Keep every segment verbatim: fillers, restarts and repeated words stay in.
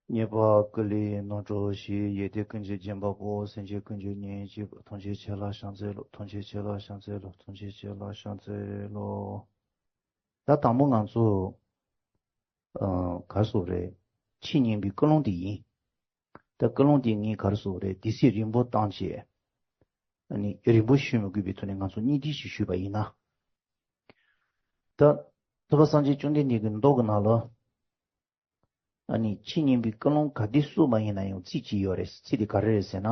ཉེས་པ་ཀུན་ལས་རྣམ་གྲོལ་ཞིང་། ཡོན་ཏན་ཀུན་གྱི་སྦྱིན་པ་པོ། སེམས་ཅན་ཀུན་གྱི་གཉེན་གཅིག་ཐམས་ཅད་མཁྱེན་ལ་ཕྱག་འཚལ་ལོ། ཐམས་ཅད་མཁྱེན་ལ་ཕྱག་འཚལ་ལོ། ཐམས་ཅད་མཁྱེན་ལ་ཕྱག་འཚལ་ལོ། ད་དང་པོ་ང་ཚོ་ཨ་ག་རེ་ཟེར་རེད། ཕྱི་ཉིན་པའི་ཀུན་སློང་དེ་ཡིན། ད་ཀུན་སློང་དེ་ངས་ག་རེ་ཟེར་རེད། དུས་ཚོད་རིང་པོ་བཏང་བྱས། ཨ་ནི་རིང་པོ་ཞུ་མི་དགོས་པའི་ཐོག་ནས་ང་ཚོ་སྙིང་བསྡུས་ཤིག་ཞུས་པ་ཡིན་ན། ད་ཐུབ་པ་སངས་རྒྱས་བཅོམ་ལྡན་འདས་ཀྱི་མདོ་གི་ནང་ལ། ཨ་ནི་ཕྱི་ཉིན་པའི་ཀུན་སློང་ག་དུས་གསུངས་པ་ཡིན་ན་ཡང་ཚིག་གཅིག་ཡོད་རེད། ཚིག་དེ་ག་རེ་རེད་ཟེར་ན།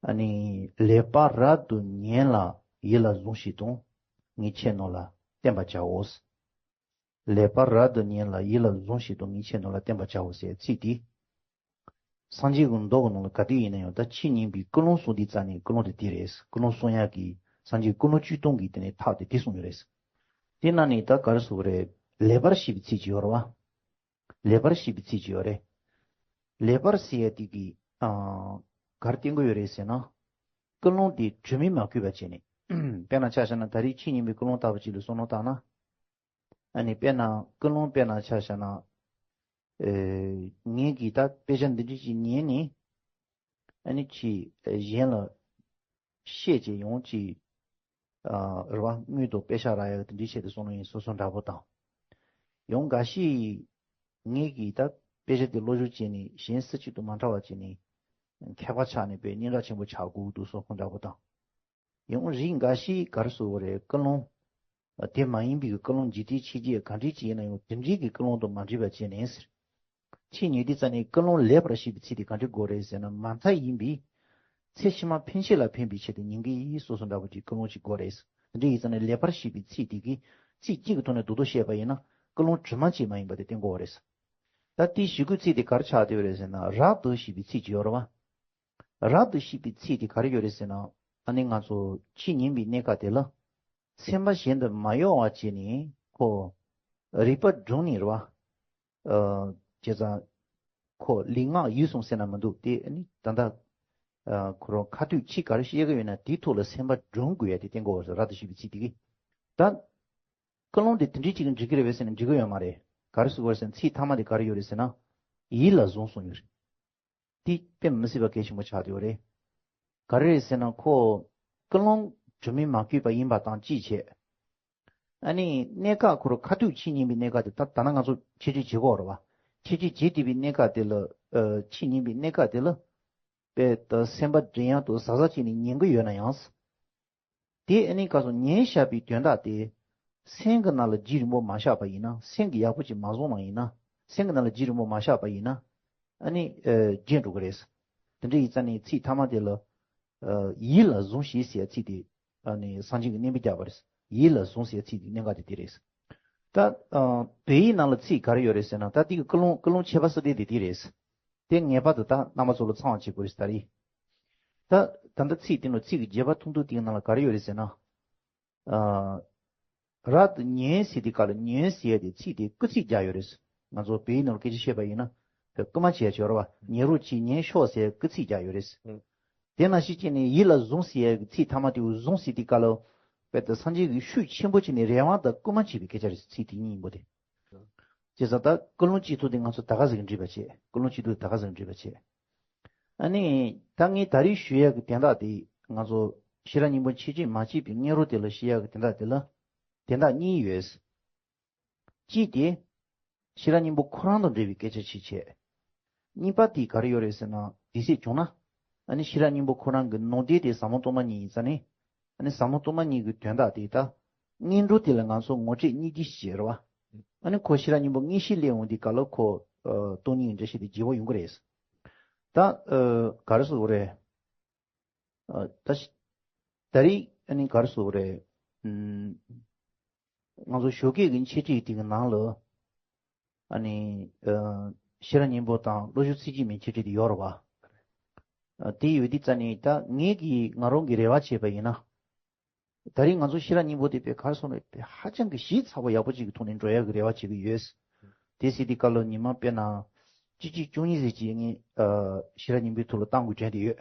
ཨ་ནི་ལེགས་པར་རབ་ཏུ་ཉོན་ལ་ཡིད་ལ་ཟུངས་ཤིག་དང་། ངེས་ཤེས་རྣམས་ལ་བརྟེན་པར་བྱའོ། ལེགས་པར་རབ་ཏུ་ཉོན་ལ་ཡིད་ལ་ཟུངས་ཤིག་དང་། ངེས་ཤེས་རྣམས་ལ་བརྟེན་པར་བྱའོ་ཟེར་ཚིག་དེ། སངས་རྒྱས་ཀྱི་མདོ་གི་ནང་ལ་ག་དུས་ཡིན་ན་ཡང་ད་ཕྱི་ཉིན་པའི་ཀུན་སློང་གསུངས་དུས་ཙ་ནས་ཀུན་སློང་དེ་དེ་རེད། ཀུན་སློང་གསུང་ཡག་གི་སངས་རྒྱས་ཀུན་སློང་བཅུ་སྟོང་གི་དེ་ནས་ཐག་དེ་དེ་གསུངས་ཡོད་རེད། དེ་ནང་ནས་ད་ག་རེ་ཟེར་རེད། ལེགས་པར་ཞེས་པའི་ཚིག་ཅིག་ཡོད་རེད་བ། ལེགས་པར་ཞེས་པའི་ཚིག་ཅིག་ཡོད་རེད། ལེགས་པར་ཟེར་ཡ་དེ་གི་ཨ་ག་རེ་བསྟན་གྱི་ཡོད་རེད་ཟེར་ན། ཀུན་སློང་དེ་གྲོས་མིན་མ་གུས་པ་བྱས་ནས། དཔེར་ན་ཆ་བཞག་ན་ད་རེས་ཕྱི་ཉིན་པའི་ཀུན་སློང་ལྟ་བུ་ཅིག་ལ་བསམ་བློ་བཏང་ན། ཨ་ནི་དཔེར་ན་ཀུན་སློང་དཔེར་ན་ཆ་བཞག་ན། ཨེ་ངས་ཀྱིས་ད་དཔེ་ཆ་འདི་འདྲ་ཅིག་ཉན་ནས། ཨ་ནི་ཅིག་གཞན་ལ་བཤད་བྱས་ཡང་ཅིག་ཨ་རེད་བ། དངུལ་དང་པེ་ཤག་རག་ཡག་དེ་འདྲའི་ཆེད་དུ་བསམ་བློ་ཡིན་སོ་སོ་འདྲ་པོ་དང་། ཡང་འགའ་ཞིག་ངས་ཀྱིས་ད་དཔེ་ཆ་དེ་བློ་སྦྱོང་བྱས་ནས་གཞན་སུ་གཅིག་ཏུ་མ་འདྲ་བ་བྱས་ནས་མཁས་པ་ཆགས་ནས་དཔེ་སྙན་གྲགས་ཆེན་པོ་ཆགས་དགོས་འདུག་བསམ་ཁོ་འདྲ་པོ་དང་། ཡང་རིགས་འགའ་ཞིག་ག་རེ་ཟེར་དགོས་རེད། ཀུན་སློང་དེ་མ་ཡིན་པའི་ཀུན་སློང་འཇིག་རྟེན་ཕྱི་རྒྱལ་ག་འདྲ་ཅིག་ཡིན་ན་ཡང་དེ་འདྲའི་གི་ཀུན་སློང་དང་མ་འདྲེས་པ་བྱས་ནས་ཟེར། ཕྱི་ཉིན་དུས་ཙ་ནས་ཀུན་སློང་ལེགས་པར་ཞེས་པའི་ཚིག་དེ་ག་འདྲ་དགོས་རེད་ཟེར་ན། མ་མཐའ་ཡིན་པའི་ཚེ་ཕྱི་མ་ཕན་ཆད་ལ་ཕན་པའི་ཆེད་དུ་ཉིན་དཀའི་སོ་སོ་འདྲ་པོ་ཅིག་ཀུན་སློང་ཅིག་དགོས་རེད། དེ་འདྲ་ཡིན་ཙ་ན་ལེགས་པར་ཞེས་པའི་ཚིག་དེ་གིས་ཚིག་གཅིག་གི་ཐོག་ནས་རྡོག་རྡོག་བཤད་པ་ཡིན་ན་ཀུན་སློང་དྲི་མ་ཅན་མ་ཡིན་པ་དེ་བསྟན་དགོས་རེད། ད་དེའི་གཞི་འགོད་ཚིག་དེ་ག་རེ་ཆགས་བསྡད་ཡོད་རེད་ཟེར་ན། རབ་ཏུ་ཞེས་པའི་ཚིག་ཅིག་ཡོད་རེད་བ། རབ་ཏུ་ཞེས་པའི་ཚིག་དེ་ག་རེ་ཡོད་རེད་ཟེར་ན། ཨ་ནི་ང་ཚོ་ཕྱི་ཉིན་པའི་གནས་སྐབས་དེ་ལ་སེམས་པ་གཞན་དུ་མ་གཡོ་བ་བྱས་ནས་ཁོ་རིག་པ་བསྒྲིམས་ནས་རེད་བ། ཨ་བྱས་ཙང་ཁོ་ལུས་ངག་ཡིད་གསུམ་ཟེར་ན་མི་འདུག་དེ་ནི་ད་ལྟ་ཨ་ཁོ་རང་ཁ་ཐུག་ཅིག་ག་རེ་བཤད་ཀྱི་ཡོད་ན་དེའི་ཐོག་ལ་སེམས་པ་བསྒྲིམ་དགོས་ཡ་དེ་བསྟན་དགོས་པ་རེད། རབ་ཏུ་ཞེས་པའི་ཚིག་དེ་གིས། ད་ཀུན་སློང་དེ་དེ་འདྲའི་ཅིག་གིས་འགྲིག་གི་རེད་པས་ཟེར་ན་འགྲིག་གི་ཡོད་མ་རེད། ག་རེ་ཟེར་དགོས་རེད་ཟེར་ན་ཚིག་ཐ་མ་དེ་ག་རེ་ཡོད་རེད་ཟེར་ན། ཡིད་ལ་ཟུངས་གསུངས་ཡོད་རེད། དེ་དཔེ་མི་སྲིད་པ་གལ་ཆེན་པོ་ཆགས་བསྡད་ཡོད་རེད། ག་རེ་རེད་ཟེར་ན་ཁོ་ཀུན་སློང་དྲི་མས་མ་གོས་པ་ཡིན་པ་དང་གཅིག་བྱས། ཨ་ནི་གནས་སྐབས་ཁོ་རང་ཁ་ཐུག་ཕྱི་ཉིན་པའི་གནས་སྐབས་དེ་ད་ད་ནང་ང་ཚོ་འཆད་ཁྲིད་བྱེད་དགོས་རེད་བ། འཆད་ཁྲིད་བྱེད་བསྡད་པའི་གནས་སྐབས་དེ་ལ་ཨ་ཕྱི་ཉིན་པའི་གནས་སྐབས་དེ་ལ་དཔེ་ད་སེམས་པ་བསྒྲིམ་ཡག་དང་གཟབ་གཟབ་བྱས་ནས་ཉན་གྱི་ཡོད་ན་ཡང་། དེ་ཨ་ནི་སྐབས་སུ་ཉན་བཞག་པའི་དོན་དག་དེ། སེམས་ཀྱི་ནང་ལ་རྒྱུན་རིང་པོ་མ་བཞག་པ་ཡིན་ན། སེམས་ཀྱིས་ཡག་པོ་ཅིག་མ་བཟུང་བ་ཡིན་ན། སེམས་ཀྱི་ནང་ལ་རྒྱུན་རིང་པོ་མ་བཞག་པ་ཡིན་ན། ཨ་ནི་ཨ་རྒྱན་འགྲོ་གི་རེད། དེ་འདྲ་ཡིན་ཙང་ནི་ཚིག་ཐ་མ་དེ་ལ་ཨ་ཡིད་ལ་ཟུངས་ཤིག་ཟེར་ཚིག་དེ་ཨ་ནི་སངས་རྒྱས་ཀྱིས་གནོན་པ་བརྒྱབ་པ་རེད། ཡིད་ལ་ཟུངས་ཟེར་ཚིག་དེ་གནད་འགག་དེ་དེ་རེད། ད་ཨ་བོད་ཡིག་ནང་ལ་ཚིག་ག་རེ་ཡོད་རེད་ཟེར་ན། ད་དེ་གི་ཀུན་སློང་ཀུན་སློང་ཁྱད་པར་ས་དེ་དེ་དེ་རེད། དེ་ངེས་པར་དུ་ད་རྣམ་པ་ཚོ་ལ་ཚང་བ་བྱེད་དགོས་རེད་ད་རེད། ད་ད་ལྟ་ཚིག་དེ་ནང་ཚིག་གི་རྒྱས་པ་ཐུང་ཐུང་དེའི་ནང་ལ་ག་རེ་ཡོད་རེད་ཟེར་ན། ཨ་རབ་ཏུ་ཉོན་ཟེར་དེ་ག་ལ་ཉོན་ཟེར་ཡ་དེ་ཚིག་དེ་སྐུལ་ཚིག་རྒྱག་ཡོད་རེད། ང་ཚོ་བོད་ཡིག་ནང་ལ་སྐད་ཆ་བཤད་པ་ཡིན་ན་བོད་སྐུལ་མ་བྱས་ཡ་ཅིག་ཡོད་རེད་བ། ཉན་རོགས་གྱིས་ཉན་ཤོག་ཟེར་སྐུལ་ཚིག་རྒྱག་ཡོད་རེད། ཨང་། དེ་ནང་བཞིན་བྱས་ནས་ཡིད་ལ་ཟུངས་ཟེར་ཡ་གི་ཚིག་ཐ་མ་དེ་ཟུངས་ཟེར་དེ་ག་ལ་དཔེ་ད་སངས་རྒྱས་ཀྱི་ཤུགས་ཆེན་པོ་བྱས་ནས་རེ་བ་དང་སྐུལ་མ་བྱེད་པའི་སྐད་ཆ་རེད། ཚིག་དེ་གཉིས་པོ་དེ། བྱས་ཙང་ད་ཀུན་སློང་གཅིག་ཐུག་དེ་ང་ཚོ་ད་ག་ཟིག་འགྲིག་པ་བྱེད། ཀུན་སློང་གཅིག་ཐུག་ད་ག་ཟིག་འགྲིག་པ་བྱེད། ཨ་ནི་ད་ངས་ད་རེས་ཞུ་ཡག་གི་དོན་དག་དེ་ང་ཚོ་ཤེས་རབ་སྙིང་པོ་འཆད་ཁྲིད་མ་བྱས་པའི་སྔོན་རོལ་དེ་ལ་ཞུ་ཡག་གི་དོན་དག་དེ་ལ་དོན་དག་གཉིས་ཡོད། གཅིག་དེ་ཤེས་རབ་སྙིང་པོ་ཁོ་རང་དང་འབྲེལ་བའི་སྐད་ཆ་ཅིག་བྱས། གཉིས་པ་དེ་ག་རེ་ཡོད་རེད་ཟེར་ན། དུས་ཚོད་བྱུང་ན་ཨ་ནི་ཤེས་རབ་སྙིང་པོ་ཁོ་རང་གི་ནང་དོན་དེ་ཟབ་མོ་སྟོང་པ་ཉིད་ཡིན་ཙང་ནི། ཨ་ནི་ཟབ་མོ་སྟོང་པ་ཉིད་ཀྱི་དོན་དག་དེ་ད་སྔོན་འགྲོ་དེ་ལ་ང་ཚོ་ངོ་སྤྲོད་སྙིང་རྗེ་ཞིག་བྱེད་རོགས། ཨ་ནི་ཁོ་ཤེས་རབ་སྙིང་པོ་དངོས་གཞི་སླེབས་འོང་དུས་སྐབས་ལ་ཁོ་ཨ་སྟོང་ཉིད་འདྲ་ཞིག་དེ་བརྗེ་བོ་ཡོང་གི་རེད། ད་ཨ་ག་རེ་ཟེར་དགོས་རེད། ཨ་ད་ད་རེས་ཨ་ནི་ག་རེ་ཟེར་དགོས་རེད། ཨུམ། ང་ཚོ་ཞོགས་ཀས་ཀྱི་འཆད་ཁྲིད་དེ་གི་ནང་ལ་ཨ་ནི་ཨ་ཤེས་རབ་སྙིང་པོ་དང་བློ་སྦྱོང་ཚིག་བརྒྱད་མའི་འཆད་ཁྲིད་དེ་ཡོད་རེད་བ། ཨ་དེ་ཡོད་དུས་ཙ་ནི་ད་ངས་ཀྱིས་ང་རང་གི་རེ་བ་བྱས་པ་ཡིན་ན། ད་རེས་ང་ཚོ་ཤེས་རབ་སྙིང་པོ་དེ་དཔེ་ག་རེ་ཟེར་དགོས་རེད། དཔེ་ཧ་ཅང་གི་ཞིབ་ཚགས་པོ་ཡག་པོ་ཅིག་གི་ཐོག་ནས་འགྲོ་ཡག་གི་རེ་བ་བྱེད་ཀྱི་ཡོད། དེ་ཟེར་དུས་སྐབས་ལ་ཉི་མ་དཔེར་ན་གཅིག་གཅིག་བཅུ་གཉིས་ཟེར་གྱི་ངས་ཨ་ཤེས་རབ་སྙིང་པོའི་ཐོག་ལ་གཏམ་དགོས་དྲན་བསྡད་ཡོད།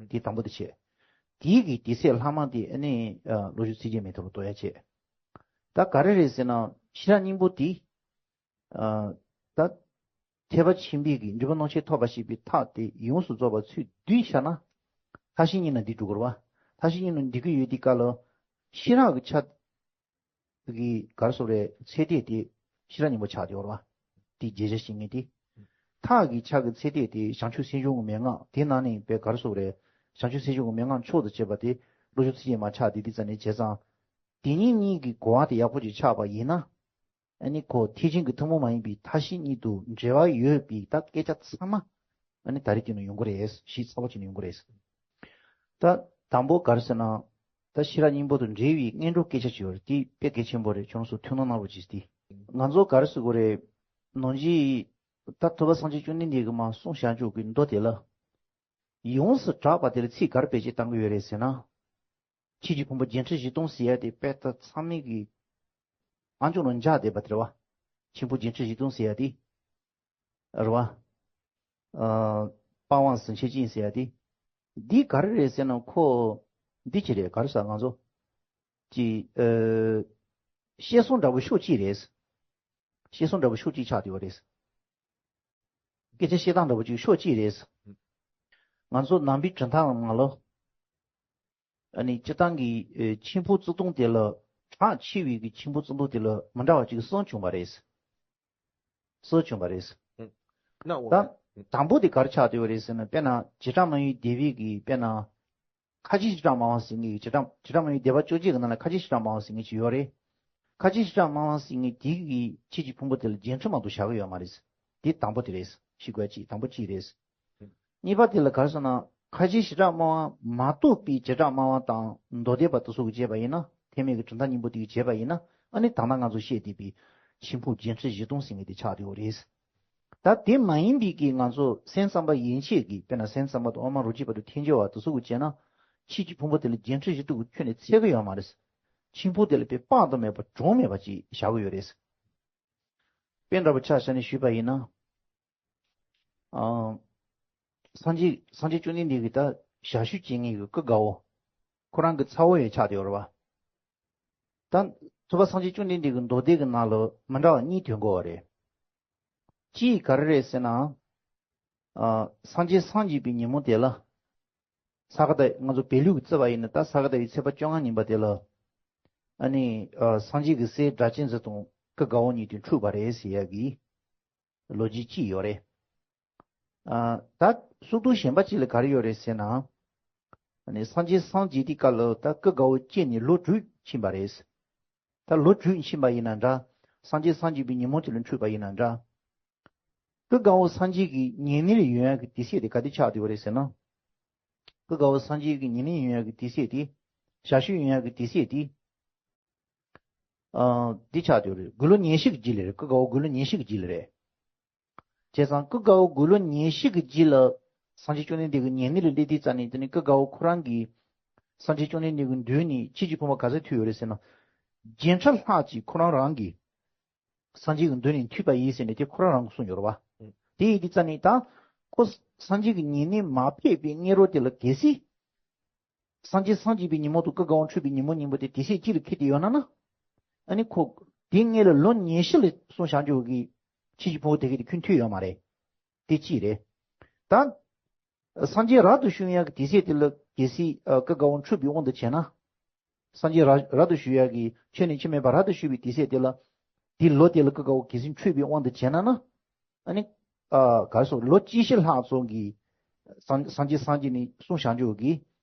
དེ་དང་པོ་དེ་བྱས། དེའི་གི་དུས་ཚོད་ལྷག་མ་དེ་ཨ་ནི་ཨ་བློ་སྦྱོང་ཚིག་བརྒྱད་མའི་ཐོག་ལ་གཏོང་ཡག་བྱས། ད་ག་རེ་རེད་ཟེར་ན་ཤེས་རབ་སྙིང་པོ་དེ་ཨ་ད་ ཐེག་པ་ཆེན་པོའི་གི་འབྲས་བུ་སྣང་མཆེད་ཐོབ་པ་ཞེས་པའི་མཐའ་དེ་ཡོངས་སུ་རྫོགས་པ་ཚུར་བསྡུས་བཞག་ན། མཐའ་བཞི་གཉིས་ན་འདི་འགྲོ་གི་རེད་བ། མཐའ་བཞི་གཉིས་ན་འདི་གི་ཡོད་དེ་ག་ལ། ཤེས་རབ་ཀྱི་ཆ་གི་ག་རེ་ཟེར་རེད། ཚད་ལྡན་དེ་ཤེས་རབ་སྙིང་པོ་ཆགས་ཡོད་རེད་བ། དེ་རྗེས་བྱ་ཞིག་ངེས་ཏེ། ཐག་གི་ཆ་གི་ཚད་ལྡན་དེ་བྱང་ཆུབ་སེམས་མཆོག་གི་མན་ངག་དེ་ནང་ནས་པའི་ག་རེ་ཟེར་རེད། བྱང་ཆུབ་སེམས་མཆོག་གི་མན་ངག་མཆོག་ཏུ་བྱས་པ་དེ་བློ་སྦྱོང་ཚུལ་ཁྲིམས་མ་ཆགས་དེ་དེ་ཙམ་ནས་བྱས་ཙང་། དེ་གཉིས་གཉིས་ཀྱི་གོ་བ་དེ་ཡག་པོ་ཅིག་ཆགས་པ་ཡིན་ན། ཨ་ནི་ཁོ་ཐེག་ཆེན་གྱི་ཐུན་མོང་མ་ཡིན་པའི་མཐའ་བཞི་གཉིས་དུ་འབྲེལ་བ་ཡོད་པའི་ད་སྐད་ཆ་ཚང་མ་ཨ་ནི་ད་རེས་དེ་ནས་ཡོང་གི་རེད། ཞིབ་ཚགས་པོ་བྱས་ནས་ཡོང་གི་རེད། ད་དང་པོ་ག་རེ་ཟེར་ན། ད་ཤེས་རབ་སྙིང་པོ་དང་འབྲེལ་བའི་སྔོན་འགྲོ་སྐད་ཆ་ཅིག་ཡོད་རེད། དེ་དཔེ་གལ་ཆེན་པོ་རེད། ཁྱོད་རང་ཚོ་ཐུགས་སྣང་གནང་རོགས་གྱིས་ཏེ། ང་ཚོ་ག་རེ་ཟེར་དགོས་རེད། ནང་ཆོས་ད་ཐུབ་པ་སངས་རྒྱས་བཅོམ་ལྡན་འདས་ཀྱིས་མར་གསུངས་བཞག་ཆོག་གི་མདོ་དེ་ལ། ཡོངས་སུ་གྲགས་པ་དེ་ལ་ཚིག་ག་རེ་བེད་སྤྱོད་བཏང་གི་ཡོད་རེད་ཟེར་ན། ཆོས་ཀྱི་ཕུང་པོ་བརྒྱད་ཁྲི་བཞི་སྟོང་ཟེར་ཡ་དེ་དཔེ་ད་ཚང་མས་ཀྱི་ཨ་མཆོག་ནང་འཇགས་བསྡད་པ་དེ་རེད་བ། ཆོས་ཕུང་བརྒྱད་ཁྲི་བཞི་སྟོང་ཟེར་ཡ་དེ། རེད་བ། ཨ། པ་ཝང་གཟི་མཆོད་ཅན་ཟེར་ཡ་དེ། འདི་ག་རེ་རེད་ཟེར་ན་ཁོ། འདི་ཅི་རེད་ག་རེ་ཟེར་ང་ཚོ། ཅི། ཨ། བཤད་སྲོལ་འདྲ་པོ་ཤོག་གཅིག་རེད། བཤད་སྲོལ་འདྲ་པོ་ཤོག་གཅིག་ཆགས་བསྡད་པ་རེད། སྐད་ཆ་བཤད་སྟངས་འདྲ་པོ་ཅིག་ཤོག་གཅིག་རེད། ང་ཚོ་ནང་པའི་གྲུབ་མཐའ་ནང་ལ། ཨ་ནི་སྤྱིར་བཏང་གི་ཨེ་ཆོས་ཕུང་བརྩི་སྟངས་དེ་ལ། གྲགས་ཆེ་བའི་གི་ཆོས་ཕུང་བརྩི་སྟངས་དེ་ལ་མི་འདྲ་བ་ཅིག་གསུམ་བྱུང་བ་རེད། གསུམ་བྱུང་བ་རེད། ན་འོ་ད་དང་པོ་དེ་ག་རེ་ཆགས་བསྡད་ཡོད་རེད་ཟེར་ན། དཔེར་ན་བྱེ་བྲག་སྨྲ་བའི་སྡེ་པའི་གི་དཔེར་ན། ཁ་ཆེ་བྱེ་བྲག་སྨྲ་བ་ཟེར་མཁན་གྱི་བྱེ་བྲག་བྱེ་བྲག་སྨྲ་བའི་སྡེ་པ་བཅོ་བརྒྱད་ཀྱི་ནང་ལ་ཁ་ཆེ་བྱེ་བྲག་སྨྲ་བ་ཟེར་མཁན་ཅིག་ཡོད་རེད། ཁ་ཆེ་བྱེ་བྲག་སྨྲ་བ་ཟེར་མཁན་དེ་གི་ཆོས་ཀྱི་ཕུང་པོ་དེ་ལ་བརྒྱད་ཁྲི་མ་གཏོགས་བཞག་གི་ཡོད་མ་རེད། དེ་དང་པོ་དེ་རེད། ཤེས་དགོས་ཅིག་དང་པོ་གཅིག་རེད། གཉིས་པ་དེ་ལ་ག་རེ་ཟེར་ན། ཁ་ཆེ་བྱེ་བྲག་སྨྲ་བ་མ་གཏོགས་པའི་བྱེ་བྲག་སྨྲ་བ་དང་མདོ་སྡེ་པ་དེ་ཚོ་གིས་བྱས་པ་ཡིན་ན། ཐེག་དམན་གྱི་གྲུབ་མཐའ་སྙིང་པོ་དེ་གིས་བྱས་པ་ཡིན་ན། ཨ་ནི་ད་ལྟ་ང་ཚོ་བཤད་བསྡད་པའི་ཆོས་ཕུང་བརྒྱད་ཁྲི་བཞི་སྟོང་ཟེར་མཁན་དེ་ཆགས་བསྡད་ཡོད་རེད། ད་དེ་མ་ཡིན་པའི་གི་ང་ཚོ་སེམས་ཙམ་པ་ཡན་ཆད་ཀྱི་དཔེར་ན་སེམས་ཙམ་པ་དང་དབུ་མ་རུ་སྐྱེས་པ་དང་ཐལ་འགྱུར་བ་དེ་ཚོ་གིས་བྱས་ན། ཆོས་ཀྱི་ཕུང་པོ་དེ་ལ་བརྒྱད་ཁྲི་བཞི་སྟོང་གི་ཁྱོན་ནས་ཚད་ཀྱི་ཡོད་མ་རེད། ཆོས་ཕུང་དེ་ལ་དཔེ་དཔག་ཏུ་མེད་པ་གྲངས་མེད་པ་ཅིག་བཞག་གི་ཡོད་རེད། དཔེ་འདྲ་པོ་ཆ་བཞག་ནས་ཞུས་པ་ཡིན་ན། ཨ། སངས་རྒྱས་སངས་རྒྱས་བཅོམ་ལྡན་འདས་ཀྱི་ད་ཞབས་ཞུ་བྱེད་མཁན་གྱི་སྐུ་དགའ་བོ། ཁོ་རང་གི་ཚ་བོ་ཡང་ཆགས་བསྡད་ཡོད་རེད་བ། ད་ཐུབ་པ་སངས་རྒྱས་བཅོམ་ལྡན་འདས་ཀྱི་མདོ་སྡེ་གི་ནང་ལ་མི་འདྲ་བ་གཉིས་ཐོན་གྱི་ཡོད་རེད། གཅིག་ག་རེ་རེད་ཟེར་ན། ཨ། སངས་རྒྱས་སངས་རྒྱས་པའི་ཉིན་མོ་དེ་ལ། ས་ག་ཟླ་ང་ཚོ་བོད་ལུགས་ཀྱི་བརྩི་བ་ཡིན་ན་ད་ས་ག་ཟླ་བའི་ཚེས་པ་བཅོ་ལྔ་ཉིན་པ་དེ་ལ། ཨ་ནི། ཨ། སངས་རྒྱས་ཀྱི་སྲས་སྒྲ་གཅན་འཛིན་དང་སྐུ་དགའ་བོ་གཉིས་དེ་འཁྲུགས་པ་རེད་ཟེར་ཡ་གི་ལོ་རྒྱུས་གཅིག་ཡོད་རེད། ཨ། ད་གསུང་དོན་གཞན་པ་གཅིག་ལ་ག་རེ་ཡོད་རེད་ཟེར་ན། ཨ་ནི་སངས་རྒྱས་སངས་རྒྱས་དུས་སྐབས་ལ་ད་སྐུ་དགའ་བོ་སྐྱེས་ནས་ལོ་དྲུག་ཕྱིན་པ་རེད། ད་ལོ་དྲུག་ཕྱིན་པ་ཡིན་ན་འདྲ། སངས་རྒྱས་སངས་རྒྱས་པའི་ཉིན་མོ་དེ་ལ་འཁྲུགས་པ་ཡིན་ན་འདྲ། སྐུ་དགའ་བོ་སངས་རྒྱས་ཀྱི་ཉེ་གནས་ལ་ཡོང་ཡག་གི་དུས་ཚོད་དེ་ག་དུས་ཆགས་བསྡད་པ་རེད་ཟེར་ན། སྐུ་དགའ་བོ་སངས་རྒྱས་ཀྱི་ཉེ་གནས་ཡོང་ཡག་གི་དུས་ཚོད་དེ། ཞབས་ཞུ་ཡོང་ཡག་གི་དུས་ཚོད་དེ། ཨ། འདི་ཆགས་བསྡད་པ་རེད། དགུང་ལོ་ཉི་ཤུ་གི་རྗེས་ལ་རེད། སྐུ་དགའ་བོ་དགུང་ལོ་ཉི་ཤུ་གི་རྗེས་ལ་རེད། བྱས་ཙང་སྐུ་དགའ་བོ་དགུང་ལོ་ཉི་ཤུ་གི་རྗེས་ལ། སངས་རྒྱས་བཅོམ་ལྡན་འདས་ཀྱི་ཉེ་གནས་ལ་སླེབས་དུས་ཙམ་ནས་དེ་ནས་སྐུ་དགའ་བོ་ཁོ་རང་གིས། སངས་རྒྱས་བཅོམ་ལྡན་འདས་ཀྱི་མདུན་ནས་ཆོས་ཀྱི་ཕུང་པོ་ག་ཚོད་ཐོས་ཡོད་རེད་ཟེར་ན། བརྒྱད་ཁྲི་ལྷག་ཅིག་ཁོ་རང་རང་གིས། སངས་རྒྱས་ཀྱི་མདུན་ནས་ཐོས་པ་ཡིན་ཟེར་ནས་དེ་ཁོ་རང་རང་གིས་གསུངས་ཡོད་རེད་བ། ཨུ། དེ་ཡིན་དུས་ཙམ་ནས་ད། ཁོ་སངས་རྒྱས་ཀྱི་ཉེ་གནས་མ་ཕེབས་པའི་སྔ་རོལ་དེ་ལ་གལ་སྲིད། སངས་རྒྱས་སངས་རྒྱས་པའི་ཉིན་མོ་དང་སྐུ་དགའ་བོ་འཁྲུགས་པའི་ཉིན་མོ་གཉིས་པོ་དེ་དུས་ཚོད་གཅིག་ལ་འཁེལ་ཏེ་ཡོད་ན་ན། ཨ་ནི་ཁོ། དེའི་སྔོན་ལ་ལོ་ཉི་ཤུ་ལ་གསུངས་བཞག་ཆོག་གི། ཆོས་ཀྱི་ཕུང་པོ་དེ་ག་དེ་ཁོས་ཐོས་ཡོད་མ་རེད། དེ་གཅིག་རེད། ད། སངས་རྒྱས་རབ་ཏུ་བྱུང་ཡག་གི་དུས་ཚོད་དེ་ལ་གལ་སྲིད་ཨ་སྐུ་དགའ་བོ་འཁྲུགས་པའི་དབང་དུ་བྱས་ན། སངས་རྒྱས་རབ་རབ་ཏུ་བྱུང་ཡག་གི་ཆོས་ནི་ཆོས་མེད་པ་རབ་ཏུ་བྱུང་བའི་དུས་ཚོད་དེ་ལ། དེ་ལོ་དེ་ལ་སྐུ་དགའ་བོ་གལ་སྲིད་འཁྲུགས་པའི་དབང་དུ་བྱས་ན་ན། ཨ་ནི། ཨ་ག་རེ་ཟེར་ལོ་གཅིག་བཞི་ལྷག་ཙམ་གྱི། སངས་སངས་རྒྱས་སངས་རྒྱས་ནས་གསུངས་བཞག་ཆོག་གི།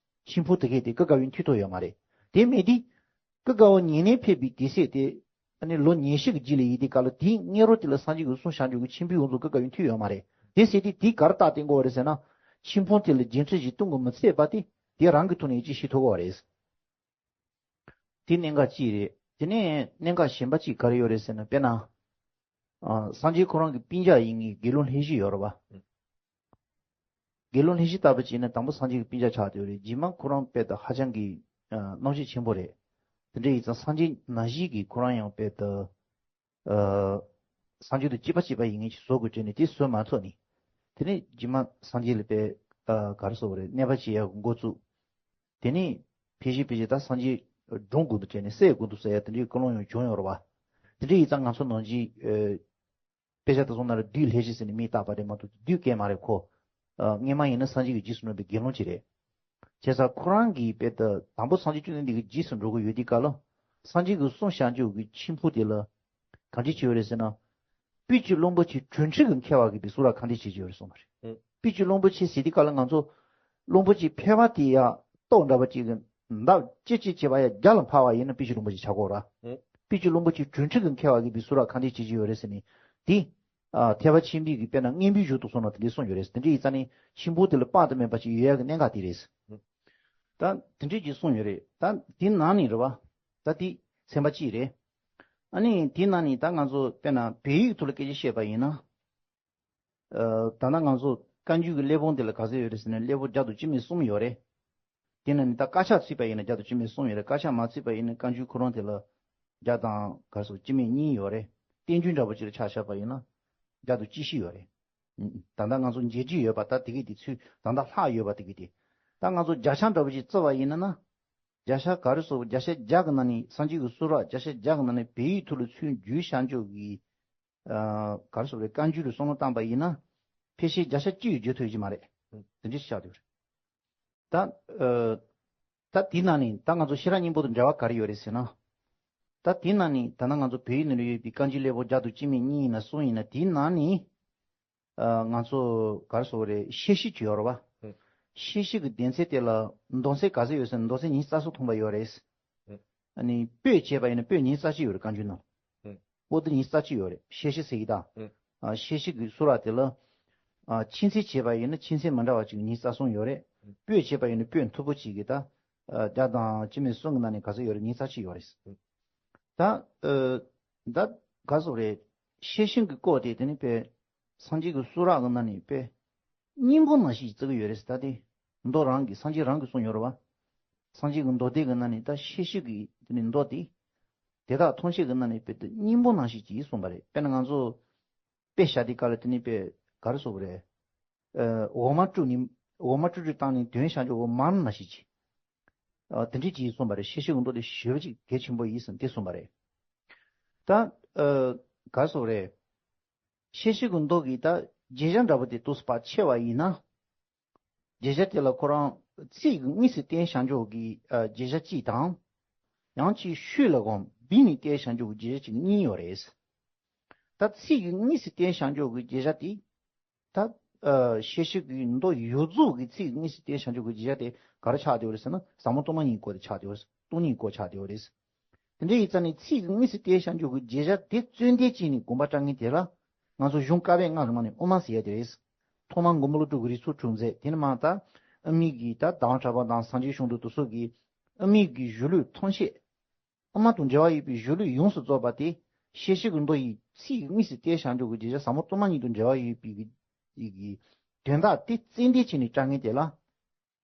ཆོས་ཕུང་དེ་གས་དེ་སྐུ་དགའ་བོས་ཐོས་ཐུབ་ཡོད་མ་རེད། དེ་མེད་དུས། སྐུ་དགའ་བོ་ཉེ་གནས་ཕེབས་པའི་དུས་ཚོད་དེ། ཨ་ནི་ལོ་ཉི་ཤུ་གི་རྗེས་ལ་ཡིན་དུས་སྐབས་ལ་དེའི་སྔ་རོལ་དེ་ལ་སངས་རྒྱས་ཀྱིས་གསུངས་བཞག་ཆོག་གི་ཆོས་ཕུང་ཡོངས་རྫོགས་སྐུ་དགའ་བོས་ཐོས་ཡོད་མ་རེད། དེ་ཟེར་དུས་དེ་ག་རེ་རྟགས་བསྟན་དགོས་པ་རེད་ཟེར་ན། ཆོས་ཕུང་དེ་ལ་བརྒྱད་ཁྲི་བཞི་སྟོང་གིས་མི་ཚད་པ་དེ་དེ་རང་གི་ཐོག་ནས་ཅིག་ཤེས་ཐུབ་དགོས་པ་རེད། དེ་གནད་འགག་གཅིག་རེད། དེ་ནས་གནད་འགག་གཞན་པ་གཅིག་ག་རེ་ཡོད་རེད་ཟེར་ན། དཔེར་ན། ཨ། སངས་རྒྱས་ཁོ་རང་གི་སྤུན་ཀྱག་ཡིན་མཁན་དགེ་སློང་ལྷན་རྒྱས་ཡོད་རེད་བ། དགེ་སློང་ལྷན་རྒྱས་ལྟ་བུ་བྱས་ན་དང་པོ་སངས་རྒྱས་ཀྱི་སྤུན་ཀྱག་ཆགས་བསྡད་ཡོད་རེད། རྗེས་མ་ཁོ་རང་དཔེ་ད་ཧ་ཅང་གི། ཨ། རྣམ་དཔྱོད་ཆེན་པོ་རེད། དེ་འདྲ་ཡིན་ཙང་སངས་རྒྱས་ནང་བཞིན་གྱི་ཁོ་རང་ཡང་དཔེ་ད། ཨ། སངས་རྒྱས་དང་གཅིག་པ་གཅིག་པ་ཡིན་མཁན་ཞིག་བཟོ་དགོས་དྲན་ནས་དེ་བཟོ་མ་ཐུབ་ནས། དེ་ནས་རྗེས་མ་སངས་རྒྱས་ལ་དཔེ། ཨ། ག་རེ་ཟེར་དགོས་རེད། གནས་པ་བྱེད་ཡག་འགོ་བཙུགས། དེ་ནས་ཕལ་ཆེར་ཕལ་ཆེར་ད་སངས་རྒྱས་སྒྲུང་དགོས་འདུག་དྲན་ནས་སྲས་དགོས་འདུག་ཟེར་ཡ་དེ་འདྲའི་ཀུན་སློང་ཡང་བྱུང་ཡོད་རེད་བ། དེ་འདྲ་ཡིན་ཙང་ང་ཚོ་ནང་བཞིན། ཨ། དཔེ་ཆ་དེ་ཚོ་ནང་ལ་བདུད་ལྷས་བྱིན་ཟེར་ནས་མིང་བཏགས་པ་རེད་མ་གཏོགས་བདུད་སྐད་མ་རེད་ཁོ། ཨ། སྔས་མ་ཡིན་ན་སངས་རྒྱས་ཀྱི་རྗེས་སུ་འགྲོ་བའི་དགེ་སློང་ཅིག་རེད། བྱས་ཙང་ཁོ་རང་གིས་དཔེ་ད་དང་པོ་སངས་རྒྱས་བཅོམ་ལྡན་འདས་ཀྱི་རྗེས་སུ་འགྲོ་གི་ཡོད་དུས་སྐབས་ལ། སངས་རྒྱས་ཀྱིས་གསུངས་བཞག་ཆོག་གི་མཆིམས་ཕུ་དེ་ལ་ག་འདྲ་བྱས་ཡོད་རེད་ཟེར་ན། སྤོས་ཀྱི་རློན་པོ་ཆེ་གྲོལ་འཁྲུལ་གྱིས་འཁྱེར་བ་གིས་བི་སུ་ར་ག་འདྲ་བྱེད་ཀྱི་ཡོད་རེད་གསུངས་པ་རེད། ཨུ། སྤོས་ཀྱི་རློན་པོ་ཆེ་ཟེར་དུས་སྐབས་ལ་ང་ཚོ་རློན་པོ་ཆེ་ཕལ་པ་དེ་ཡ་ཏོག་འདྲ་པོ་ཅིག་གི་འདབ་ལྕེ་ལྕེ་བྱས་པ་ཡ་རྒྱ་ལ་འཕགས་པ་ཡིན་ན་སྤོས་ཀྱི་རློན་པོ་ཆེ་ཆགས་ཀྱི་ཡོད་རེད། ཨུ། སྤོས་ཀྱི་རློན་པོ་ཆེ་གྲོལ་འཁྲུལ་གྱིས་འཁྱེར་བ་གིས་བི་སུ་ར་ག་འདྲ་བྱེད་ཀྱི་ཡོད་རེད་ཟེར་ནས་དེ། ཨ། ཐེག་པ་ཆེན་པོའི་གི་དཔེར་ན་སྙིང་པོའི་མཇུག་ཏུ་སོང་ན་དེ་འདྲས་གསུངས་ཡོད་རེད། དེ་འདྲས་ཡིན་ཙང་ནི་མཆིམས་ཕུ་དེ་ལ་དཔག་ཏུ་མེད་པ་ཅིག་ཡོད་ཡག་གི་གནད་འགག་དེ་རེད། ད་དེ་འདྲས་ཅིག་གསུངས་ཡོད་རེད། ད་དེ་ནང་ནས་རེད་བ། ད་དེ་ཚན་པ་གཅིག་རེད། ཨ་ནི་དེ་ནང་ནས་ད་ང་ཚོ་དཔེར་ན་བོད་ཡིག་ཐོག་ལ་སྐད་ཆ་བཤད་པ་ཡིན་ན། ཨ། ད་ལྟ་ང་ཚོ་བཀའ་འགྱུར་གྱི་གླེགས་བམ་དེ་ལ་ག་ཚོད་ཡོད་རེད་ཟེར་ན་གླེགས་བམ་བརྒྱ་དང་བཅུ་མེད་གསུམ་ཡོད་རེད། དེ་ནང་ནས་ད་དཀར་ཆག་བརྩིས་པ་ཡིན་ན་བརྒྱ་དང་བཅུ་མེད་གསུམ་ཡོད་རེད། དཀར་ཆག་མ་བརྩིས་པ་ཡིན་ན་བཀའ་འགྱུར་ཁོ་རང་དེ་ལ་བརྒྱ་དང་ག་རེ་ཟེར་བཅུ་མེད་གཉིས་ཡོད་རེད། བསྟན་འགྱུར་འདྲ་པོ་ཅིག་ལ་ཆ་བཞག་པ་ཡིན་ན་བརྒྱ་དང་བཅུ་བཞི་ཡོད་རེད། ད་ལྟ་ང་ཚོ་མཇལ་རྒྱུ་ཡོད་པ་ད་དེ་གི་དེ་ཚོས་ད་ལྟ་ལྷག་ཡོད་པ་དེ་གི་དེ། ད་ང་ཚོ་བརྒྱ་ཆ་འདྲ་པོ་ཅིག་བརྩི་བ་ཡིན་ན་ན། བརྒྱ་ཆ་ག་རེ་ཟེར་བརྒྱ་ཆ་བརྒྱ་གི་ནང་ནས་སངས་རྒྱས་ཀྱི་གསུང་རབ་བརྒྱ་ཆ་བརྒྱ་གི་ནང་ནས་བོད་ཡིག་ཐོག་ལ་ཚུར་བསྒྱུར་བཞག་ཆོག་གི། ཨ། ག་རེ་ཟེར་རེད། བཀའ་འགྱུར་ལ་བསམ་བློ་བཏང་པ་ཡིན་ན། ཕལ་ཆེར་བརྒྱ་ཆ་གཅིག་བརྗོད་ཐུབ་ཀྱི་མ་རེད། ཨུ། དེ་འདྲ་ཞིག་ཆགས་བསྡད་ཡོད་རེད། ད། ཨ། ད་དེའི་ནང་ནས་ད་ང་ཚོ་ཤེས་རབ་སྙིང་པོ་དང་འབྲེལ་བ་ག་རེ་ཡོད་རེད་ཟེར་ན། ད་དེའི་ནང་ནས་ད་ནང་ང་ཚོ་བོད་ཡིག་ནང་ལ་ཡོད་པའི་བཀའ་འགྱུར་གླེགས་བམ་བརྒྱ་དང་བཅུ་མེད་གཉིས་ཡིན་ན་གསུམ་ཡིན་ན་དེའི་ནང་ནས། ཨ། ང་ཚོ་ག་རེ་ཟེར་དགོས་རེད། ཤེར་ཕྱིན་ཅིག་ཡོད་རེད་བ། ཨུ། ཤེར་ཕྱིན་གྱི་གདན་ས་དེ་ལ་མདོ་ཚན་ག་ཚོད་ཡོད་ཟེར་ན་མདོ་ཚན་ཉི་ཤུ་རྩ་གསུམ་ཐོན་པ་ཡོད་རེད། ཨུ། ཨ་ནི་སྤོས་བྱས་པ་ཡིན་ན་སྤོས་ཉི་ཤུ་རྩ་གཅིག་ཡོད་རེད་བཀའ་འགྱུར་ནང་། ཨུ། པོ་ཏི་ཉི་ཤུ་རྩ་གཅིག་ཡོད་རེད། ཤེར་ཕྱིན་ཟེར་གྱི་ད། ཨུ། ཨ། ཤེར་ཕྱིན་གྱི་གསུང་རབ་དེ་ལ། ཨ། ཆོས་ཚན་བྱས་པ་ཡིན་ན་ཆོས་ཚན་མི་འདྲ་བ་ཅིག་ཉི་ཤུ་རྩ་གསུམ་ཡོད་རེད། ཨུ། སྤོས་བྱས་པ་ཡིན་ན་སྤོས་མཐུག་པོ་ཅིག་གི་ད། ཨ། བརྒྱ་དང་བཅུ་མེད་གསུམ་གྱི་ནང་ནས་ག་ཚོད་ཡོད་རེད། ཉི་ཤུ་རྩ་གཅིག་ཡོད་རེད། ཨུ། ད། ཨ། ད་ག་ཟེར་རེད། ཤེར་ཕྱིན་གྱི་སྐོར་དེ་དེ་ནི་དཔེ། སངས་རྒྱས་ཀྱི་གསུང་རབ་ཀྱི་ནང་ནས་དཔེ། སྙིང་པོ་ནང་བཞིན་བརྩི་གི་ཡོད་རེད་ཟེར། ད་དེ་མདོ་རང་གི་སངས་རྒྱས་རང་གིས་གསུངས་ཡོད་རེད་བ། སངས་རྒྱས་ཀྱི་མདོ་སྡེ་གི་ནང་ནས་ད་ཤེར་ཕྱིན་གྱི་དེ་ནི་མདོ་དེ། དེ་དག་ཐམས་ཅད་ཀྱི་ནང་ནས་དཔེ་དེ་སྙིང་པོ་ནང་བཞིན་གྱིས་གསུངས་པ་རེད། དཔེར་ན་ང་ཚོ་དཔེ་བཞག་དུས་སྐབས་ལ་དེ་ནི་དཔེ་ག་རེ་ཟེར་དགོས་རེད། ཨ། འོ་མ་བཀྲུས་ནི། འོ་མ་བཀྲུས་བཀྲུས་བཏང་ནས་དོན་བྱང་ཆུབ་འོ་མ་ནང་བཞིན་གྱིས། ཨ། དེ་འདྲས་ཅིག་གསུངས་པ་རེད། ཤེར་ཕྱིན་གྱི་མདོ་དེ་ཞེ་པོ་ཅིག་གལ་ཆེན་པོ་ཡིན་ཟེར་དེ་གསུངས་པ་རེད། ད། ཨ། ག་རེ་ཟེར་དགོས་རེད། ཤེར་ཕྱིན་གྱི་མདོ་གི་ད་བརྗོད་བྱ་འདྲ་པོ་དེ་ཏོག་ཙམ་ཕར་ཕྱེ་བ་ཡིན་ན། བརྗོད་བྱ་དེ་ལ་ཁོ་རང་ཚིག་གི་དངོས་སུ་བསྟན་བྱང་ཆུབ་ཀྱི། ཨ། བརྗོད་བྱ་གཅིག་དང་། ཡང་ཅིག་ཤུགས་ལ་གོམས་བསྡུས་ནས་བསྟན་བྱང་ཆུབ་ཀྱི་བརྗོད་བྱ་གཅིག་གཉིས་ཡོད་རེད། ད་ཚིག་གི་དངོས་སུ་བསྟན་བྱང་ཆུབ་ཀྱི་བརྗོད་བྱ་དེ། ད། ཨ། ཤེར་ཕྱིན་གྱི་མདོ་ཡོངས་རྫོགས་ཀྱི་ཚིག་གི་དངོས་སུ་བསྟན་བྱང་ཆུབ་ཀྱི་བརྗོད་བྱ་དེ་ག་རེ་ཆགས་བསྡད་ཡོད་རེད་ཟེར་ན་ཟབ་མོ་སྟོང་པ་ཉིད་སྐོར་དེ་ཆགས་བསྡད་ཡོད་རེད། སྟོང་ཉིད་སྐོར་ཆགས་བསྡད་ཡོད་རེད། དེ་འདྲ་ཡིན་ཙང་ནི་ཚིག་གི་དངོས་སུ་བསྟན་བྱང་ཆུབ་ཀྱི་བརྗོད་བྱ་དེ་བརྩོན་འགྲུས་བྱས་ནས་དགོངས་པ་བཀྲལ་མཁན་དེ་ལ། ང་ཚོ་གཞུང་བཀའ་པོད་ལྔ་གི་ནང་ནས་དབུ་མ་ཟེར་ཡ་དེ་རེད། ཐོག་མར་མགོན་པོ་ཀླུ་སྒྲུབ་ཀྱི་རིགས་ཚོགས་དྲུག་མཛད། དེ་ནས་མར་ད་དབུ་མའི་གི་ད་ཟླ་བ་གྲགས་པ་དང་སངས་རྒྱས་བྱུང་དུས་དེ་ཚོ་གི་དབུ་མའི་གི་གཞུང་ལུགས་ཐམས་ཅད། དབུ་མ་དང་འབྲེལ་བ་ཡོད་པའི་གཞུང་ལུགས་ཡོངས་སུ་རྫོགས་པ་དེ། ཤེར་ཕྱིན་གྱི་མདོ་ཡི་ཚིག་གི་དངོས་སུ་བསྟན་བྱང་ཆུབ་ཀྱི་བརྗོད་བྱ་ཟབ་མོ་སྟོང་པ་ཉིད་དང་འབྲེལ་བ་ཡོད་པའི་གི་གི་དོན་དག་དེ་བརྩོན་འགྲུས་བྱས་ནས་བཀྲལ་མཁན་དེ་ལ།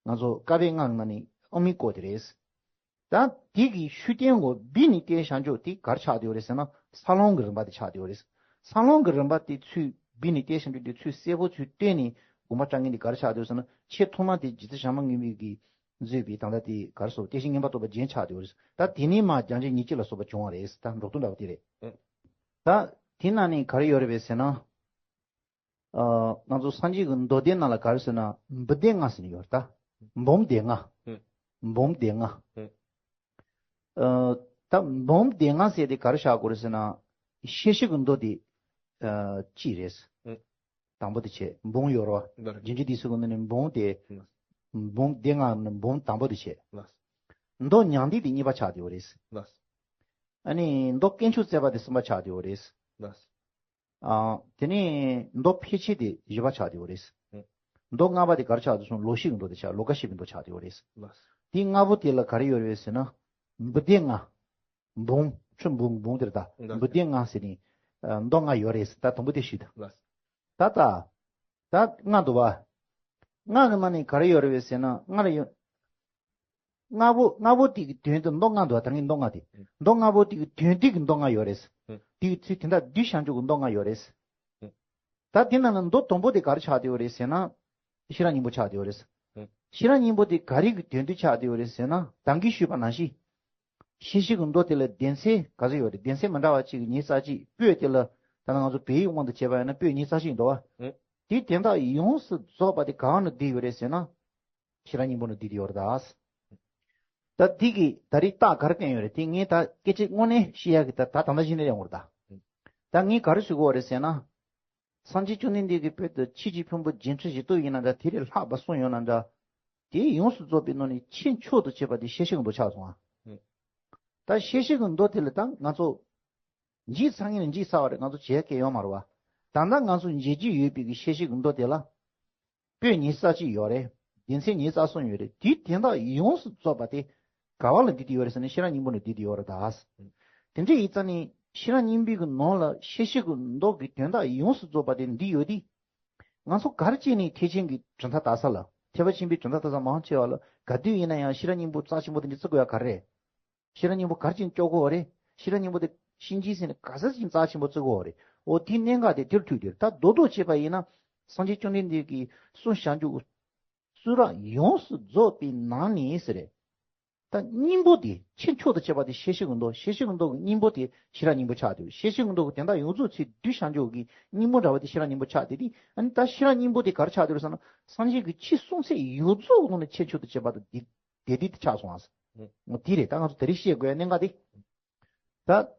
ང་ཚོ་བཀའ་པོད་ལྔ་གི་ནང་ནས་དབུ་མའི་སྐོར་དེ་རེད། ད་དེ་གི་ཤུགས་བསྟན་འོག་བསྡུས་ནས་བསྟན་བྱང་ཆུབ་དེ་ག་རེ་ཆགས་བསྡད་ཡོད་རེད་ཟེར་ན་འཚར་ལོངས་ཀྱི་རིམ་པ་དེ་ཆགས་བསྡད་ཡོད་རེད། འཚར་ལོངས་ཀྱི་རིམ་པ་དེ་ཚུར་བསྡུས་ནས་བསྟན་བྱང་ཆུབ་དེ་ཚུར་གསལ་པོ་ཚུར་བསྟན་ནས་དགོངས་པ་བཀྲལ་མཁན་དེ་ག་རེ་ཆགས་བསྡད་ཡོད་ཟེར་ན་ཆེས་ཐོག་མ་དེ་རྗེ་བཙུན་བྱམས་པ་མགོན་པོ་གིས་བཟོས་པའི་ད་ལྟ་དེ་ག་རེ་ཟེར་བསྟན་བཤིག་མངོན་པར་རྟོགས་པ་རྒྱན་ཆགས་བསྡད་ཡོད་རེད། ད་དེ་ནས་མར་རྒྱ་ཆེན་ཉེར་གཅིག་ལ་སོགས་པ་བྱུང་བ་རེད། ད་འགྲོ་སྟངས་འདྲ་བོ་དེ་རེད། ཨེ། ད་དེ་ནང་ནས་ག་རེ་ཡོད་རེད་པས་ཟེར་ན། ཨ། ང་ཚོ་སངས་རྒྱས་ཀྱི་མདོ་སྡེ་ནང་ལ་ག་རེ་ཟེར་ན་འབུམ་སྡེ་ལྔ་ཟེར་ནས་ཡོད་རེད་ད། ཨེ། འབུམ་སྡེ་ལྔ། ཨེ། འབུམ་སྡེ་ལྔ། ཨེ། ཨ། ད་འབུམ་སྡེ་ལྔ་ཟེར་དེ་ག་རེ་ཆགས་དགོས་རེད་ཟེར་ན། ཤེར་ཕྱིན་གྱི་མདོ་དེ། ཨ། གཅིག་རེད། ཨེ། དང་པོ་དེ་བྱས། འབུམ་ཡོད་རེད་བ། ལགས། རྒྱུ་འབྲས་བསྡུས་གསུམ་གྱི་ནང་ནས་འབུམ་དེ། ལགས། འབུམ་སྡེ་ལྔ་ནི་འབུམ་དང་པོ་དེ་བྱས། ལགས། མདོ་མྱང་འདས་དེ་གཉིས་པ་ཆགས་བསྡད་ཡོད་རེད། ལགས། ཨ་ནི་མདོ་དཀོན་མཆོག་བརྩེགས་པ་དེ་གསུམ་པ་ཆགས་བསྡད་ཡོད་རེད། ལགས། ཨ། དེ་ནས་མདོ་ཕལ་ཆེར་དེ་བཞི་པ་ཆགས་བསྡད་ཡོད་རེད། ཨེ། མདོ་ལྔ་པ་དེ་ག་རེ་ཆགས་འདུག་སོང་ལོག་ཤེས་ཀྱི་མདོ་དེ་ཆགས། ལོ་ཀ་ཤེས་པའི་མདོ་ཆགས་བསྡད་ཡོད་རེད། ལགས། དེ་ལྔ་པོ་དེ་ལ་ག་རེ་ཡོད་རེད་ཟེར་ན། འབུམ་སྡེ་ལྔ། འབུམ། ཁྲི་འབུམ་འབུམ་དེ་རེད་ད། ལགས། འབུམ་སྡེ་ལྔ་ཟེར་ནས། ཨ། མདོ་ལྔ་ཡོད་རེད། ད་དང་པོ་དེ་ཞུས་ད། ལགས། ད་ད། ད་ལྔ་འདུག་བ། ལྔ་གི་ནང་ནས་ག་རེ་ཡོད་རེད་པས་ཟེར་ན་ལྔ་རེ་ཡོད། ལྔ་པོ་ལྔ་པོ་དེ་གི་དོན་དུ་མདོ་ལྔ་འདུག་བ། ད་ངས་མདོ་ལྔ་དེ། ཨེ། མདོ་ལྔ་པོ་དེ་གི་དོན་དེ་གི་མདོ་ལྔ་ཡོད་རེད། ཨེ། དེ་གི་ཚུལ་དེ་འདྲ་བསྡུས་བྱང་ཆུབ་ཀྱི་མདོ་ལྔ་ཡོད་རེད། ཨེ། ད་དེ་ནང་ན་མདོ་དང་པོ་དེ་ག་རེ་ཆགས་བསྡད་ཡོད་རེད་ཟེར་ན། ཤེས་རབ་སྙིང་པོ་ཆགས་བསྡད་ཡོད་རེད། ཨེ། ཤེས་རབ་སྙིང་པོ་དེ་ག་རེ་གི་དོན་དུ་ཆགས་བསྡད་ཡོད་རེད་ཟེར་ན་ད་གིན་ཞུས་པ་ནང་བཞིན། ཤེར་ཕྱིན་གྱི་མདོ་དེ་ལ་གདན་ས་ག་ཚོད་ཡོད་རེད། གདན་ས་མི་འདྲ་བ་གཅིག་གི་ཉེར་ས་གཅིག་པོད་དེ་ལ། ད་ང་ཚོ་བོད་ཡིག་དབང་དུ་བྱས་པ་ཡིན་ན་སྤོས་ཉི་ཤུ་རྩ་གཅིག་འདུག་བ། ཨེ། དེའི་དོན་དག་ཡོངས་སུ་རྫོགས་པ་དེ་ག་བ་ནས་བསྡུས་ཡོད་རེད་ཟེར་ན། ཤེས་རབ་སྙིང་པོ་ནས་བསྡུས་ཏེ་ཡོད་རེད་ད། ད་འདི་གི་ད་རེས་རྟགས་ག་རེ་བསྟན་ཡོད་རེད་དེ། ངས་ད་སྐད་ཆ་དངོས་གནས་བཤད་ཡག་གི་ད་ད་ད་ལྟ་བཞིན་ནས་ཡོང་བ་རེད་ད། ད་ངས་ག་རེ་ཞུ་དགོས་རེད་ཟེར་ན། སངས་རྒྱས་བཅོམ་ལྡན་འདས་ཀྱིས་བོད་དུ་ཆོས་ཀྱི་ཕུང་པོ་བརྒྱད་ཁྲི་བཞི་སྟོང་ཡིན་ན་འདྲ། དེ་ལས་ལྷག་པ་གསུངས་ཡོད་ན་འདྲ། དེ་ཡོངས་སུ་རྫོགས་པའི་ནང་ནས་ཆེས་མཆོག་ཏུ་གྱུར་པ་དེ་ཤེས་བྱའི་མདོ་ཆགས་སོང་ཨ། ཨེ། ད་ཤེས་བྱའི་མདོ་དེ་ལ་ད་ང་ཚོ་བགྱིས་ཚར་མཁན་ལ་བགྱིས་ཚར་བ་རེད། ང་ཚོ་བྱེད་མཁན་ཡོད་མ་རེད་བ། ད་ལྟ་ང་ཚོ་མཇལ་རྒྱུ་ཡོད་པའི་གི་ཤེས་བྱའི་མདོ་དེ་ལ། སྤོས་ཉི་ཤུ་རྩ་གཅིག་ཡོད་རེད། སྡེ་ཚན་ཉི་ཤུ་རྩ་གསུམ་ཡོད་རེད། དེའི་དོན་དག་ཡོངས་སུ་རྫོགས་པ་དེ་ག་བ་ལ་བསྡུས་ཏེ་ཡོད་རེད་ཟེར་ན་ཤེས་རབ་སྙིང་པོ་ནས་བསྡུས་ཏེ་ཡོད་རེད་ད། དེ་འདྲ་ཡིན་ཙང་ནི་ཤེས་རབ་སྙིང་པོའི་གི་ནང་ལ་ཤེས་བྱའི་གི་མདོ་གི་དོན་དག་ཡོངས་སུ་རྫོགས་པ་དེ་འདི་ཡོད་དེ། ང་ཚོ་ག་རེ་བྱས་ནས་ཐེག་ཆེན་གྱི་གྲུབ་མཐའ་དག་ས་ལ། ཐེག་པ་ཆེན་པོའི་གྲུབ་མཐའ་དག་ས་མང་ཆེ་བ་ལ་ག་དུས་ཡིན་ན་ཡང་ཤེས་རབ་སྙིང་པོ་རྩ་ཆེན་པོ་དེ་འདྲ་བརྩི་དགོས་ཡ་ག་རེ་རེད། ཤེས་རབ་སྙིང་པོ་ག་རེ་བྱས་ནས་སྐྱོར་དགོས་པ་རེད། ཤེས་རབ་སྙིང་པོ་དེ་གཤིན་རྗེའི་ཟེར་ནས་ག་ས་ཅིག་རྩ་ཆེན་པོ་བརྩི་དགོས་པ་རེད། འོ་དེའི་གནད་འགག་དེ་དེར་ཐུག་དེར་ད་རྡོག་རྡོག་བྱས་པ་ཡིན་ན། སངས་རྒྱས་བཅོམ་ལྡན་འདས་ཀྱིས་གསུངས་བཞག་རྒྱུ་གསུང་རབ་ཡོངས་སུ་རྫོགས་པའི་ནང་ནས་ཟེར་རེད། ད་སྙིང་པོ་དེ་ཆེས་མཆོག་ཏུ་གྱུར་པ་དེ་ཤེས་བྱའི་མདོ། ཤེས་བྱའི་མདོ་གི་སྙིང་པོ་དེ་ཤེས་རབ་སྙིང་པོ་ཆགས་དེ། ཤེས་བྱའི་མདོ་གི་དོན་དག་ཡོངས་རྫོགས་ཚུར་བསྡུས་བཞག་རྒྱུ་གི་སྙིང་པོ་འདྲ་བ་དེ་ཤེས་རབ་སྙིང་པོ་ཆགས་དེ་དེ། ཨ་ནི་ད་ཤེས་རབ་སྙིང་པོ་དེ་ག་རེ་ཆགས་དེ་རེད་ཟེར་ན། སངས་རྒྱས་ཀྱི་ཆོས་གསུང་ཚད་ཡོངས་རྫོགས་ནང་ནས་ཆེས་མཆོག་ཏུ་གྱུར་པ་དེ་དེ་དེ་དེ་ཆགས་སོང་ཨ། ཨེ། འོ་དེ་རེད། ད་ང་ཚོ་དེ་རིང་བཤད་དགོས་གནད་འགག་དེ། ད་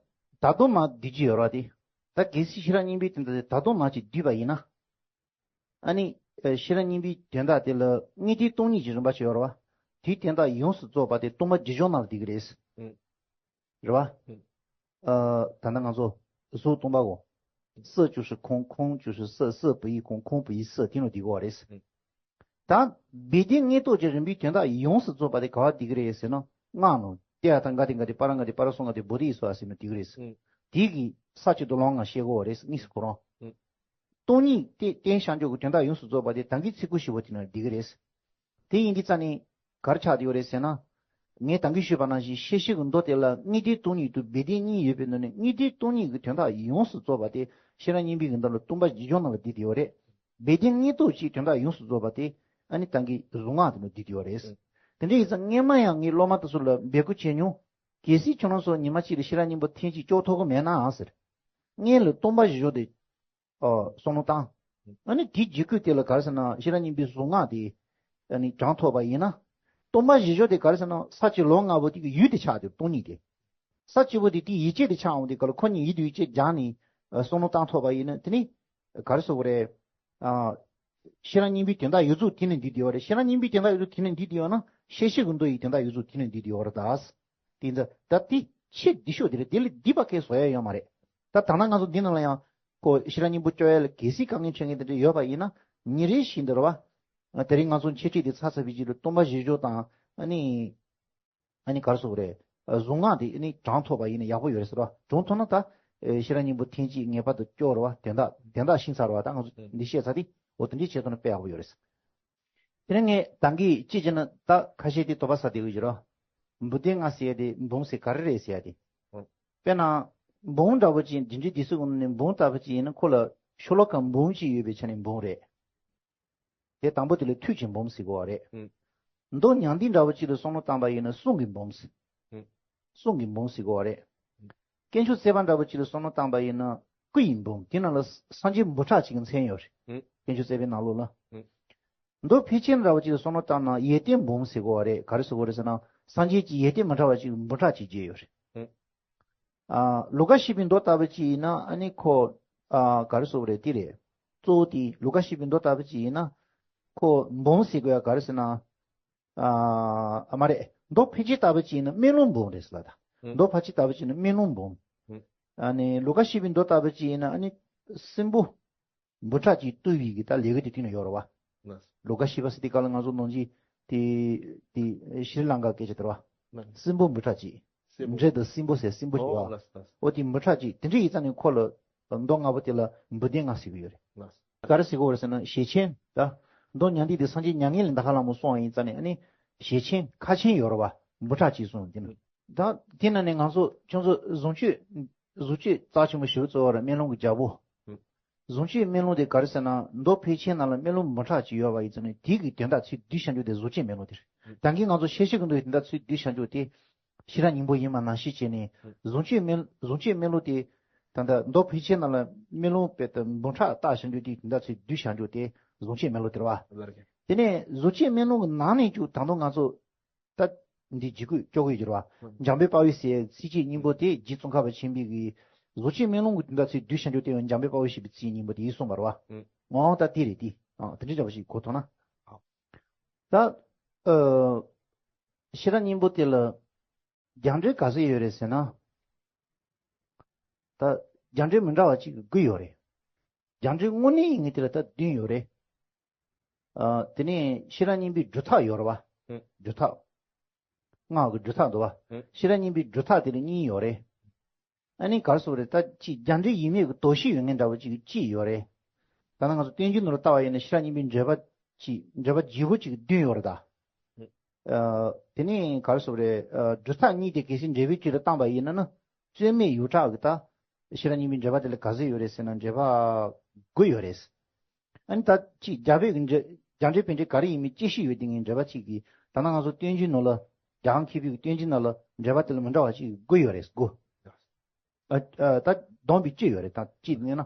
ད་དུང་མར་བསྡུས་ཀྱི་ཡོད་ར་དེ། ད་གལ་སྲིད་ཤེས་རབ་སྙིང་པོའི་དོན་དག་དེ་ད་དུང་མར་ཅིག་བསྡུས་པ་ཡིན་ན། ཨ་ནི་ཨ་ཤེས་རབ་སྙིང་པོའི་དོན་དག་དེ་ལ་དངོས་བསྟན་སྟོང་ཉིད་ཀྱི་རིམ་པ་ཞིག་ཡོད་ར་བ། དེའི་དོན་དག་ཡོངས་སུ་རྫོགས་པ་དེ་སྟོང་པ་རྗེས་འཇོག་ནང་ལ་བསྡུས་ཀྱི་རེད། ཨེ། རེད་བ། ཨེ། ཨ་ད་ལྟ་ང་ཚོ་གཟུགས་སྟོང་པ་གོ། ཨེ། སུ་བཅུ་ཞིག་ཁོང་ཁོང་བཅུ་ཞིག་སུ་སུ་བུ་ཡིག་ཁོང་ཁོང་བུ་ཡིག་སུ་དེ་ནང་བསྡུས་ཀྱི་ཡོད་རེད། ཨེ། ད་སྦས་དོན་དངོས་རྟོགས་ཀྱི་རིམ་པའི་དོན་དག་ཡོངས་སུ་རྫོགས་པ་དེ་ག་བ་བསྡུས་ཀྱི་རེད་ཟེར་ན། སྔགས་ནང་ཏདྱ་ཐཱ་ག་ཏེ་ག་ཏེ་པཱ་ར་ག་ཏེ་པཱ་ར་སུ་ག་ཏེ་བོ་དྷི་ཡེ་སྭཱ་ཧཱ་ཟེར་ནས་བསྡུས་ཀྱི་རེད། ཨེ། དེ་གི་ས་བཅད་དུ་ལོང་ང་བཤད་དགོས་རེད། དངོས་སུ་ཁོ་རང་། ཨེ། སྟོང་ཉིད་དེ་བསྟན་བཞག་རྒྱུ་གི་དོན་དག་ཡོངས་སུ་རྫོགས་པ་དེ་ད་གིན་ཚིག་གུ་ཞུས་པ་དེ་ནང་བསྡུས་ཀྱི་རེད། དེ་ཡིན་དུས་ཙ་ནི་ག་རེ་ཆགས་བསྡད་ཡོད་རེད་ཟེར་ན། ངས་ད་གིན་ཞུས་པ་ནང་བཞིན་ཤེས་བྱའི་མདོ་དེ་ལ་དངོས་བསྟན་སྟོང་ཉིད་དང་སྦས་དོན་གཉིས་ཡོད་པའི་ནང་ནས་དངོས་བསྟན་སྟོང་ཉིད་ཀྱི་དོན་དག་ཡོངས་སུ་རྫོགས་པ་དེ་ཤེས་རབ་སྙིང་པོའི་གི་མདོ་ལ་སྟོང་པ་རྗེས་འཇོག་ནང་ལ་བསྡུས་ཏེ་ཡོད་རེད། སྦས་དོན་དངོས་རྟོགས་ཀྱི་དོན་དག་ཡོངས་སུ་རྫོགས་པ་དེ་ཨ་ནི་ད་གིན་གཟུངས་སྔགས་དེ་ལ་བསྡུས་ཏེ་ཡོད་རེད། དེ་འདྲ་ཡིན་ཙང་སྔོན་མ་ཡང་ངས་སློབ་མ་དེ་ཚོ་ལ་འབོད་སྐུལ་བྱས་མྱོང་། གལ་སྲིད་ཁྱོད་རང་ཚོ་ཉི་མ་གཅིག་ལ་ཤེས་རབ་སྙིང་པོ་ཐེངས་གཅིག་སྐྱོར་ཐུབ་ཀྱི་མེད་ནའང་ཟེར། སྔོན་ལ་སྟོང་པ་རྗེས་འཇོག་དེ་ཨ་བསམ་བློ་བཏང་། ཨ་ནི་དེའི་རྗེས་ཁུལ་དེ་ལ་ག་རེ་ཟེར་ན་ཤེས་རབ་སྙིང་པོའི་གཟུངས་སྔགས་དེ་ཨ་ནི་བགྲང་ཐུབ་པ་ཡིན་ན། སྟོང་པ་རྗེས་འཇོག་དེ་ག་རེ་ཟེར་ན་ས་བཅད་ལོ་ལྔ་པོ་དེ་གི་ཡུལ་དེ་ཆགས་དེ་སྟོང་ཉིད་དེ། ས་བཅད་པོ་དེ་དེའི་ཡིད་བྱེད་དེ་ཆགས་འོང་དེ་ག་ལ་ཁོ་གཉིས་ཡིད་དུ་ཡིད་བྱེད་སྦྱར་ནས་ཨ་བསམ་བློ་བཏང་ཐུབ་པ་ཡིན་ན་དེ་ནི་ག་རེ་ཟེར་དགོས་རེད། ཨ་ཤེས་རབ་སྙིང་པོའི་དོན་དག་ཡོངས་རྫོགས་དེ་ནས་འདུས་ཏེ་ཡོད་རེད། ཤེས་རབ་སྙིང་པོའི་དོན་དག་ཡོངས་རྫོགས་དེ་ནས་འདུས་ཏེ་ཡོད་ན་ཤེས་བྱའི་མདོ་ཡི་དོན་དག་ཡོངས་རྫོགས་དེ་ནས་འདུས་ཏེ་ཡོད་རེད་ད། དེ་ཚོ་ད་དེ་ཆེས་བསྡུས་ཤོས་དེ་རེད། དེ་ལས་བསྡུས་པ་གས་བཟོ་ཡ་ཡོད་མ་རེད། ད་ད་ལྟ་ང་ཚོ་འདི་ནང་ལ་ཡང་ཁོ་ཤེས་རབ་སྙིང་པོ་སྐྱོར་ཡ་ལ་གལ་སྲིད་དཀའ་ངལ་འཕྲད་མཁན་དེ་འདྲ་ཡོད་པ་ཡིན་ན་ཉིན་རེ་བཞིན་དུ་རེད་བ། དེ་རིང་ང་ཚོ་འཆད་ཁྲིད་དེ་ཚར་ཚར་བའི་རྗེས་ལ་སྟོང་པ་རྗེས་འཇོག་དང་ཨ་ནི། ཨ་ནི་ག་རེ་ཟེར་དགོས་རེད། གཟུངས་སྔགས་དེ་ཨ་ནི་བགྲང་ཐུབ་པ་ཡིན་ན་ཡག་པོ་ཡོད་རེད་ཟེར་བ། བགྲང་ཐུབ་ན་ད་ཤེས་རབ་སྙིང་པོ་ཐེངས་གཅིག་ངེས་པར་དུ་སྐྱོར་རེད་བ། དོན་དག་དོན་དག་ཤེས་ཚར་རེད་བ། ད་ང་ཚོ་འདི་བཤད་ཚར་དེ་འོ་དེ་འདྲའི་བྱེད་ཐུབ་ན་དཔེ་ཡག་པོ་ཡོད་རེད། དེ་ནས་ངས་ད་གིན་ཅི་བྱས་ན་ད་ཁ་ཤས་དེ་དོགས་པ་ཟ་བསྡད་ཡོད་ཀྱི་རེད། འབུམ་སྡེ་ལྔ་ཟེར་ཡ་དེ་འབུམ་ཟེར་ག་རེ་རེད་ཟེར་ཡ་དེ། དཔེར་ན་འབུམ་འདྲ་བོ་ཅིག་འབྲི་འབྲི་དེ་ཚོ་གོང་ནས་འབུམ་ལྟ་བུ་ཅིག་ཡིན་ན་ཁོ་ལ་ཤོ་ལོ་ཀ་འབུམ་ཅིག་ཡོད་པའི་ཆ་ནས་འབུམ་རེད། དེ་དང་པོ་དེ་ལ་ཐུགས་ཀྱི་འབུམ་ཟེར་གོ་བ་རེད། ཨུ། མདོ་མྱང་འདས་འདྲ་བོ་ཅིག་ལ་བསམ་བློ་བཏང་པ་ཡིན་ན་གསུང་གི་འབུམ་ཟེར། ཨུ། གསུང་གི་འབུམ་ཟེར་གོ་བ་རེད། དཀོན་མཆོག་བརྩེགས་པ་འདྲ་བོ་ཅིག་ལ་བསམ་བློ་བཏང་པ་ཡིན་ན་སྐུ་ཡི་འབུམ། དེ་ནང་ལ་སངས་རྒྱས་འབུམ་ཕྲག་གཅིག་གི་མཚན་ཡོད་རེད། ཨུ། དཀོན་མཆོག་བརྩེགས་པའི་ནང་ལོགས་ལ། ཨུ། མདོ་ཕལ་ཆེར་འདྲ་བོ་ཅིག་ལ་བསམ་བློ་བཏང་ན་ཡོན་ཏན་འབུམ་ཟེར་གོ་བ་རེད། ག་རེ་ཟེར་གོ་རེད་ཟེར་ན་སངས་རྒྱས་ཀྱི་ཡོན་ཏན་མི་འདྲ་བ་ཅིག་འབུམ་ཕྲག་གཅིག་བརྗོད་ཡོད་རེད། ཨུ། ཨ། ལུ་ཀ་བཤེས་པའི་མདོ་ལྟ་བུ་ཅིག་ཡིན་ན་ཨ་ནི་ཁོ། ཨ། ག་རེ་ཟེར་དགོས་རེད་དེ་རེད། གཙོ་བོ་དེ་ལུ་ཀ་བཤེས་པའི་མདོ་ལྟ་བུ་ཅིག་ཡིན་ན། ཁོ་འབུམ་ཟེར་དགོས་ཡ་ག་རེ་ཟེར་ན། ཨ། ཨ་མ་རེད། མདོ་ཕལ་ཆེར་ལྟ་བུ་ཅིག་ཡིན་ན་སྨོན་ལམ་འབུམ་རེད་ཟེར་ལ་ད། ཨུ། མདོ་ཕལ་ཆེར་ལྟ་བུ་ཅིག་ཡིན་ན་སྨོན་ལམ་འབུམ། ཨུ། ཨ་ནི་ལུ་ཀ་བཤེས་པའི་མདོ་ལྟ་བུ་ཅིག་ཡིན་ན་ཨ་ནི་སྲིན་པོ། འབུམ་ཕྲག་གཅིག་བཏུལ་བའི་གི་ད་ལས་འགུལ་དེ་དེ་ནས་ཡོད་རེད་བ། ལགས། ལུ་ཀ་བཤེས་པ་ཟེར་དུས་སྐབས་ལ་ང་ཚོ་ནང་ཆོས་དེ་དེ་ཤྲི་ལང་ཀ་སྐད་ཆ་དེ་རེད་བ། ལགས། སྲིན་པོ་འབུམ་ཕྲག་གཅིག་སྲིན་པོ། འདྲེ་དང་སྲིན་པོ་ཟེར་སྲིན་པོ་ཞིག་ཨོ་བ། ལགས་ལགས། ཨོ་དེ་འབུམ་ཕྲག་གཅིག་དེ་འདྲ་ཡིན་ཙང་ནས་ཁོ་ལ་མདོ་ལྔ་པོ་དེ་ལ་འབུམ་སྡེ་ལྔ་ཟེར་གི་ཡོད་རེད། ལགས། ག་རེ་ཟེར་གི་ཡོད་རེད་ཟེར་ན་ཞལ་ཆེམས་ད། མདོ་མྱང་འདས་དེ་སངས་རྒྱས་མྱ་ངན་ལས་འདའ་ཁ་ལ་མོ་སོང་བ་ཡིན་ཙང་ནས་ཨ་ནི་ཞལ་ཆེམས་ཁ་ཆེམས་ཡོད་རེད་བ། འབུམ་ཕྲག་གཅིག་གསུངས་དེ་ནི། ད་དེ་ནང་ནས་ང་ཚོ་ཁྱོད་ཚོ་བཟུང་སྤྱོད། བཟུང་སྤྱོད་རྩ་ཆེན་པོ་ཞིག་གཙོ་བོ་ར་སྨོན་ལམ་གྱི་རྒྱལ་པོ། ཨུ། བཟུང་སྤྱོད་སྨོན་ལམ་དེ་ག་རེ་ཟེར་ན་མདོ་ཕལ་ཆེར་ནང་ལ་སྨོན་ལམ་འབུམ་ཕྲག་གཅིག་ཡོད་པ་ཡིན་ཙང་ནས་དེ་གི་དོན་དག་ཚུར་བསྡུས་བཞག་རྒྱུ་དེ་བཟུང་སྤྱོད་སྨོན་ལམ་དེ་རེད། ཨུ། ད་གིན་ང་ཚོ་ཤེས་བྱའི་མདོ་ཡི་དོན་དག་ཚུར་བསྡུས་བཞག་རྒྱུ་དེ་ཤེས་རབ་སྙིང་པོ་ཡིན་པ་ནང་བཞིན་བྱས་ནས། ཨུ། བཟུང་སྤྱོད་སྨོན་བཟུང་སྤྱོད་སྨོན་ལམ་དེ་ ད་ལྟ་མདོ་ཕལ་ཆེར་ནང་ལ་སྨོན་ལམ་དཔེ་དང་འབུམ་ཕྲག་བཏགས་བྱ་འགྱུར་དེ་དེ་འདྲ་ཚོའི་བསྡུས་བྱ་འགྱུར་དེ་གཟུགས་ཅན་སྨོན་ལམ་དེ་རེད་བ། དེ་ནས་གཟུགས་ཅན་སྨོན་ལམ་གྱི་ནང་ནས་ཀྱང་ད་དུང་ང་ཚོ་ད་འདི་ཇི་དགོས་ཅོག་གོས་ཀྱི་རེད་བ། འཇམ་དཔལ་དཔའ་བོའི་ཟེར་ཚིགས་བཅད་སྙིང་པོ་དེ་རྗེ་ཙོང་ཁ་པ་ཆེན་པོའི་གི་གཟུགས་ཅན་སྨོན་ལམ་གྱི་དེ་འདྲ་ཚོའི་བསྡུས་བྱ་འགྱུར་དེ་ཡང་འཇམ་དཔལ་དཔའ་བོ་ཞེས་པའི་ཚིགས་སྙིང་པོ་དེ་ཡིས་གསུངས་པ་རེད་བ། ངོ་བོ་ད་དེ་རེད་དེ། ཨ་དེ་འདྲ་འདྲ་བ་ཞིག་གོ་ཐུབ་ན། ད་ཨ་ཤེས་རབ་སྙིང་པོ་དེ་ལ་རྒྱ་འགྲེལ་ག་ཚོད་ཡོད་རེད་ཟེར་ན། ད་རྒྱ་འགྲེལ་མི་འདྲ་བ་གཅིག་དགུ་ཡོད་རེད། རྒྱ་འགྲེལ་དངོས་གནས་ཡིན་ངེས་དེ་ལ་ད་བདུན་ཡོད་རེད། ཨ་དེ་ནས་ཤེས་རབ་སྙིང་པོའི་སྒྲུབ་ཐབས་ཡོད་རེད་བ། སྒྲུབ་ཐབས། སྔགས་ཀྱི་སྒྲུབ་ཐབས་འདུག་བ། ཤེས་རབ་སྙིང་པོའི་སྒྲུབ་ཐབས་དེ་ལ་གཉིས་ཡོད་རེད། ཨ་ནི་ག་རེ་ཟེར་དགོས་རེད། ད་ཅིག་རྒྱ་འགྲེལ་ཡིན་མིན་གྱི་དོ་ཤལ་ཡོད་མཁན་འདྲ་བོ་ཅིག་གཅིག་ཡོད་རེད། ད་ནང་ང་ཚོ་བསྟན་འགྱུར་ནང་ལ་ལྟ་བ་ཡིན་ན་ཤེས་རབ་སྙིང་པོའི་འགྲེལ་པ་ཅིག་འགྲེལ་པ་ལྗིད་པོ་ཅིག་བདུན་ཡོད་རེད་ད། ཨ་དེ་ནས་ག་རེ་ཟེར་དགོས་རེད། ཨ་སྒྲུབ་ཐབས་གཉིས་དེ་གལ་སྲིད་འགྲེལ་པའི་ཚུལ་དུ་བཏང་པ་ཡིན་ན་ནི་རྩོད་མེད་ཡོངས་གྲགས་ཀྱི་ད་ཤེས་རབ་སྙིང་པོའི་འགྲེལ་པ་དེ་ལ་ག་ཚོད་ཡོད་རེད་ཟེར་ན་འགྲེལ་པ་དགུ་ཡོད་རེད། ཨ་ནི་ད་ཅིག་རྒྱ་བོད་ཀྱི་འགྲེལ་རྒྱ་འགྲེལ་བོད་འགྲེལ་ག་རེ་ཡིན་མིན་དཔྱད་གཞི་ཡོད་དེ་ངས་འགྲེལ་པ་གཅིག་གིས་ད་ནང་ང་ཚོ་བསྟན་འགྱུར་ནང་ལ་རྒྱལ་དབང་མཁས་པའི་བསྟན་འགྱུར་ནང་ལ་འགྲེལ་པ་དེ་ལ་མི་འདྲ་བ་ཅིག་དགུ་ཡོད་རེད་དགུ། ཨ་ཨ་ད་བསྡོམས་པས་བཅུ་ཡོད་རེད་ད་གཅིག་ནས་ན།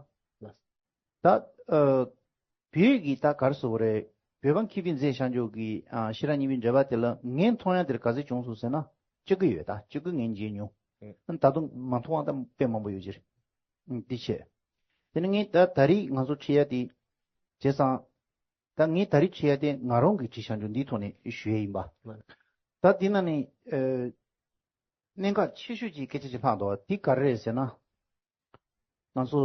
ད་ཨ་བོད་ཀྱི་ད་ག་རེ་ཟེར་དགོས་རེད། བོད་པ་མཁས་པའི་མཛད་བྱང་ཕྱོགས་ཀྱི་ཨ་ཤེས་རབ་སྙིང་པོའི་འགྲེལ་པ་དེ་ལ་ངས་མཐོང་ཡ་དེར་ག་ཚོད་བྱུང་སོང་ཟེར་ན་བཅུ་དགུ་ཡོད་ད་བཅུ་དགུ་ངས་མཇལ་མྱོང་། ཨ་ད་དུང་མ་མཐོང་བ་ད་དཔེ་མང་པོ་ཡོད་ཀྱི་རེད། ཨ་འདི་བྱས། དེ་ནས་ངས་ད་ད་རེས་ང་ཚོ་ཁྲིད་ཡ་དེ། བྱས་ཙང་། ད་ངས་ད་རེས་ཁྲིད་ཡ་དེ་ང་རང་གི་ཁྲིད་བྱ་འགྱུར་འདིའི་ཐོག་ནས་ཞུ་ཡ་ཡིན་པ། ད་འདི་ནང་ནས་ཨ་གནད་འགག་ཆེ་ཤོས་ཀྱི་སྐད་ཆ་ཅིག་ལྷག་འདུག་བ་དེ་ག་རེ་རེད་ཟེར་ན། ང་ཚོ་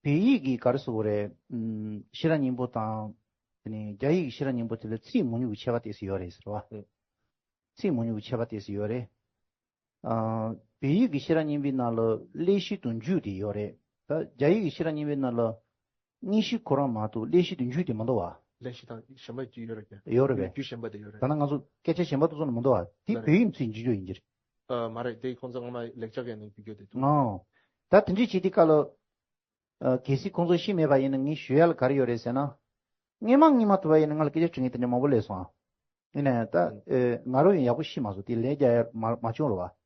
བོད་ཡིག་གི་ག་རེ་ཟེར་དགོས་རེད། ཨམ་ཤེས་རབ་སྙིང་པོ་དང་། དེ་ནས་རྒྱ་ཡིག་གི་ཤེས་རབ་སྙིང་པོ་དེ་ལ་ཚིག་མང་ཉུང་གི་ཁྱད་པར་ཏོག་ཙམ་ཡོད་རེད་ཟེར་བ། ཚིག་མང་ཉུང་གི་ཁྱད་པར་ཏོག་ཙམ་ཡོད་རེད། ཨ་བོད་ཡིག་གི་ཤེས་རབ་སྙིང་པོའི་ནང་ལ་བསླད་ཤེས་དང་འཇུག་དེ་ཡོད་རེད། ད་རྒྱ་ཡིག་གི་ཤེས་རབ་སྙིང་པོའི་ནང་ལ་དངོས་གཞི་ཁོ་རང་མ་གཏོགས་བསླད་ཤེས་དང་འཇུག་དེ་མི་འདུག་བ། བསླད་ཤེས་དང་གཞན་པ་ཅིག་ཡོད་རེད་ཀྱང་། ཡོད་རེད་པས། རྒྱུ་གཞན་པ་དེ་ཡོད་རེད། ད་ནང་ང་ཚོ་སྐད་ཆ་གཞན་པ་དེ་ཚོ་ནི་མི་འདུག་བ། དེ་ལ་རེད། བོད་ཡིག་ཚུར་འཇུག་རྒྱུ་ཡིན་གྱི་རེད། ཨ་མ་རེད་དེ་ཁོང་ཚོ་སྔོན་མ་ལེགས་ཆ་གས་ནས་བརྒྱུད་རྒྱུ་དེ་འདུག་ཨང་། ད་དེ་འདྲའི་བྱེད་དུས་སྐབས་ལ། ཨ་གལ་སྲིད་ཁོང་ཚོ་ཤེས་མེད་པ་ཡིན་ན་ངས་ཞུ་ཡ་ལ་ག་རེ་ཡོད་རེད་ཟེར་ན། སྔོན་མ་སྔོན་མ་ཐུབ་པ་ཡིན་ན་ང་ལ་སྐད་ཆ་དྲི་མཁན་དེ་འདྲ་མང་པོ་སླེབས་སོང་ཨ། ཡིན་ན་ཡང་ད་ཨེ་ང་རང་ཡང་ཡག་པོ་ཤེས་མ་སོང་དེ་ལན་རྒྱག་ཡ་མ་མ་བྱུང་རེད་བ།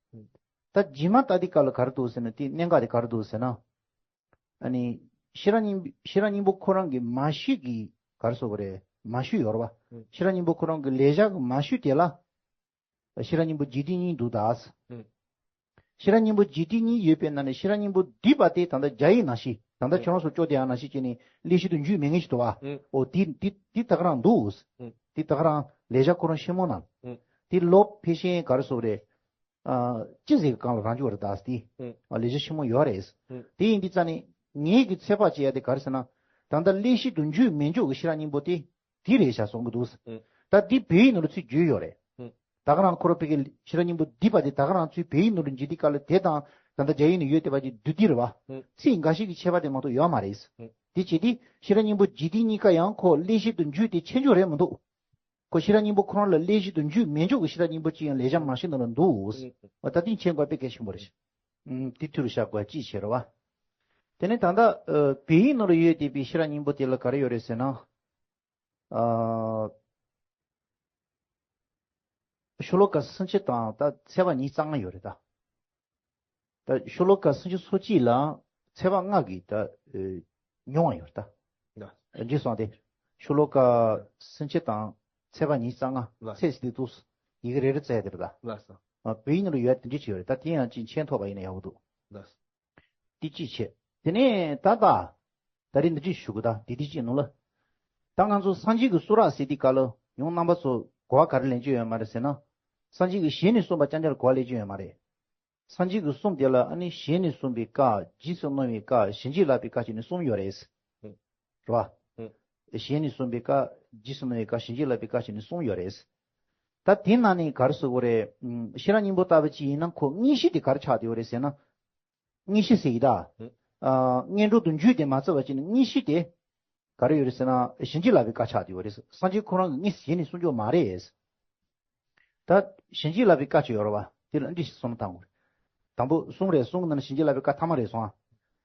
ད་རྗེས་མ་ལྟ་དུས་སྐབས་ལ་ག་རེ་འདུག་ཟེར་ན་དེ་གནད་འགག་དེ་ག་རེ་འདུག་ཟེར་ན། ཨ་ནི་ཤེས་རབ་སྙིང་ཤེས་རབ་སྙིང་པོ་ཁོ་རང་གི་མ་ཤེས་ཀྱི་ག་རེ་ཟེར་དགོས་རེད་མ་ཤེས་ཡོད་རེད་བ། ཤེས་རབ་སྙིང་པོ་ཁོ་རང་གི་ལེགས་སྦྱར་གྱི་མ་ཤེས་དེ་ལ། ཤེས་རབ་སྙིང་པོ་རྗེས་དྲན་གཉིས་འདུག་ད། ཨང་། ཤེས་རབ་སྙིང་པོ་རྗེས་དྲན་གཉིས་ཡོད་པའི་ནང་ནས་ཤེས་རབ་སྙིང་པོ་བསྡུས་པ་དེ་ད་ལྟ་རྒྱ་ཡིག་ནང་བཞིན་ད་ལྟ་ཨང་ཁྱོད་རང་ཚོ་ཅོག་དེ་ཡང་ནང་བཞིན་བྱས་ནས་བསླད་ཤེས་དང་འཇུག་མེད་མཁན་ཞིག་འདུག་བ། ཨང་། ཨོ་དེ་དེ་དེ་ད་ག་རང་འདུག་ཨང་། དེ་ད་ག་རང་ལེགས་སྦྱར་ཁོ་རང་ཤེས་མོ་ནང་། ཨང་། དེ་ལོ་ཕལ་ཆེར་ག་རེ་ཟེར་དགོས་རེད། ཨ་ཅི་ཟེར་གང་ལ་རང་འཇུག་རེད་ད་དེ། ཨང་། ཨ་ལེགས་སྦྱར་ཤེས་མོ་ཡོད་རེད། ཨང་། དེ་ཡིན་དུས་ཙང་ནས་ངེད་ཀྱི་ཚོད་དཔག་བྱེད་ཡ་དེ་ག་རེ་ཟེར་ན། ད་ལྟ་བསླད་ཤེས་དང་འཇུག་མེད་འཇོག་གི་ཤེས་རབ་སྙིང་པོ་དེ། དེ་རེད་ཤག་གསུང་གི་འདུག་ཨང་། ད་འདི་བོད་ཡིག་ནང་ལ་ཚུར་བསྒྱུར་ཡོད་རེད། ཨང་། ད་ག་རང་ཁོ་རང་བོད་ཀྱི་ཤེས་རབ་སྙིང་པོ་བསྡུས་པ་དེ་ད་ག་རང་ཚུར་བོད་ཡིག་ནང་ལ་འཇུག་དུས་སྐབས་ལ་དེ་དང་ད་ལྟ་རྒྱ་ཡིག་ནང་ཡོད་བསྡད་པ་ཅིག་བསྡུས་བསྡུས་རེད་བ། ཨང་། ཚིག་འགའ་ཞིག་གི་ཁྱད་པར་དེ་མ་གཏོགས་ཡོད་མ་རེད། ཨང་། དེ་བྱེད་དུས་ཤེས་རབ་སྙིང་པོ་རྗེས་དྲན་གཉིས་ཀ་ཡང་ཁོ་བསླད་ཤེས་དང་འཇུག་དེ་ཆེ་འཇོག་རེད་མི་འདུག་ཁོ་ཤེས་རབ་སྙིང་པོ་ཁོ་རང་ལ་བསླད་ཤེས་དང་འཇུག་མེད་འཇོག་གི་ཤེས་རབ་སྙིང་པོ་ཅིག་ཡང་ལེགས་སྦྱར་མ་ཤེས་ནང་ལ་འདུག་ཨང་། ད་དེ་མཁྱེན་དགོས་དཔེ་གལ་ཆེན་པོ་རེད། ཨང་། དེ་མཐུ་རུ་བཞག་དགོས་ཅིག་བྱེད་རེད་བ། དེ་ནས་ད་ལྟ་ཨ་བོད་ཡིག་ནང་ལ་ཡོད་བསྡད་པའི་ཤེས་རབ་སྙིང་པོ་དེ་ལ་ག་རེ་ཡོད་རེད་ཟེར་ན། ཨ་ཤོ་ལོ་ཀ་སུམ་ཅུ་དང་ད་ཚེག་བར་ཉི་ཤུ་རྩ་ལྔ་ཡོད་རེད་ད། ད་ཤོ་ལོ་ཀ་སུམ་ཅུ་སོ་གཅིག་ལ་ཚེག་བར་ལྔ་གི་ད་ཨེ་མྱོང་བ་ཡོད་རེད་ད། ལགས། འདི་སོང་སྟེ། ཤོ་ལོ་ཀ་སུམ་ཅུ་དང་ཚེག་བར་ཉི་ཤུ་རྩ་ལྔ། ལགས། ཚེག་ཟེར་དུས་ཡི་གེ་རེ་རེ་བཙལ་དེ་རེད་ད། ལགས་སོ། ཨ་བོད་ཡིག་ནང་ལ་ཡོད་དེ་འདྲ་ཅིག་ཡོད་རེད་ད་དེ་ཡང་ཅིག་མཁྱེན་ཐུབ་པ་ཡིན་ན་ཡག་པོ་འདུག་ལགས། དེ་གཅིག་བྱས། དེ་ནས་ད་ལྟ། ད་རེས་འདི་འདྲ་ཞུ་གི་ད་དེ་དེ་གཅིག་ནང་ལ། ད་ང་ཚོ་སངས་རྒྱས་ཀྱི་གསུང་རབ་ཟེར་དུས་སྐབས་ལ་ཡང་རྣམ་པ་ཚོ་གོ་བ་ག་རེ་ལེན་གྱི་ཡོད་མ་རེད་ཟེར་ན། སངས་རྒྱས་ཀྱི་ཞལ་ནས་གསུངས་པ་རྐྱང་རྐྱང་ལ་གོ་བ་ལེན་གྱི་ཡོད་མ་རེད། སངས་རྒྱས་ཀྱི་གསུང་དེ་ལ་ཨ་ནི་ཞལ་ནས་གསུངས་པའི་བཀའ་རྗེས་སུ་གནང་བའི་བཀའ་བྱིན་གྱིས་བརླབས་པའི་བཀའ་བྱས་ནས་གསུམ་ཡོད་རེད། རེད་བ། ཞལ་ནས་གསུངས་པའི་བཀའ་རྗེས་སུ་གནང་བའི་བཀའ་བྱིན་གྱིས་བརླབས་པའི་བཀའ་བྱས་ནས་གསུམ་ཡོད་རེད། ད་དེ་ནང་ནས་ག་རེ་ཟེར་དགོས་རེད། ཤེས་རབ་སྙིང་པོ་ལྟ་བུ་ཅིག་ཡིན་ན་ཁོ་དངོས་གཞི་དེ་ག་རེ་ཆགས་བསྡད་ཡོད་རེད་ཟེར་ན། དངོས་གཞི་ཟེར་གྱི་ད། ཨ་སྔོན་འགྲོ་དང་རྒྱུད་དེ་མ་བརྩི་བ་ཅིག་ནི་དངོས་གཞི་དེ། ག་རེ་ཡོད་རེད་ཟེར་ན་བྱིན་གྱིས་བརླབས་པའི་བཀའ་ཆགས་བསྡད་ཡོད་རེད། སངས་རྒྱས་ཁོ་རང་གི་དངོས་སུ་ཞལ་ནས་གསུང་རྒྱུ་མ་རེད། ད་བྱིན་གྱིས་བརླབས་པའི་བཀའ་ཅིག་ཡོད་རེད་བ། དེ་ལ་འདི་ཞིག་གསུངས་བཏང་དགོས་རེད། དང་པོ་གསུམ་རེད། གསུམ་གྱི་ནང་ནས་བྱིན་གྱིས་བརླབས་པའི་བཀའ་ཐ་མ་རེད་སོང་ཨ།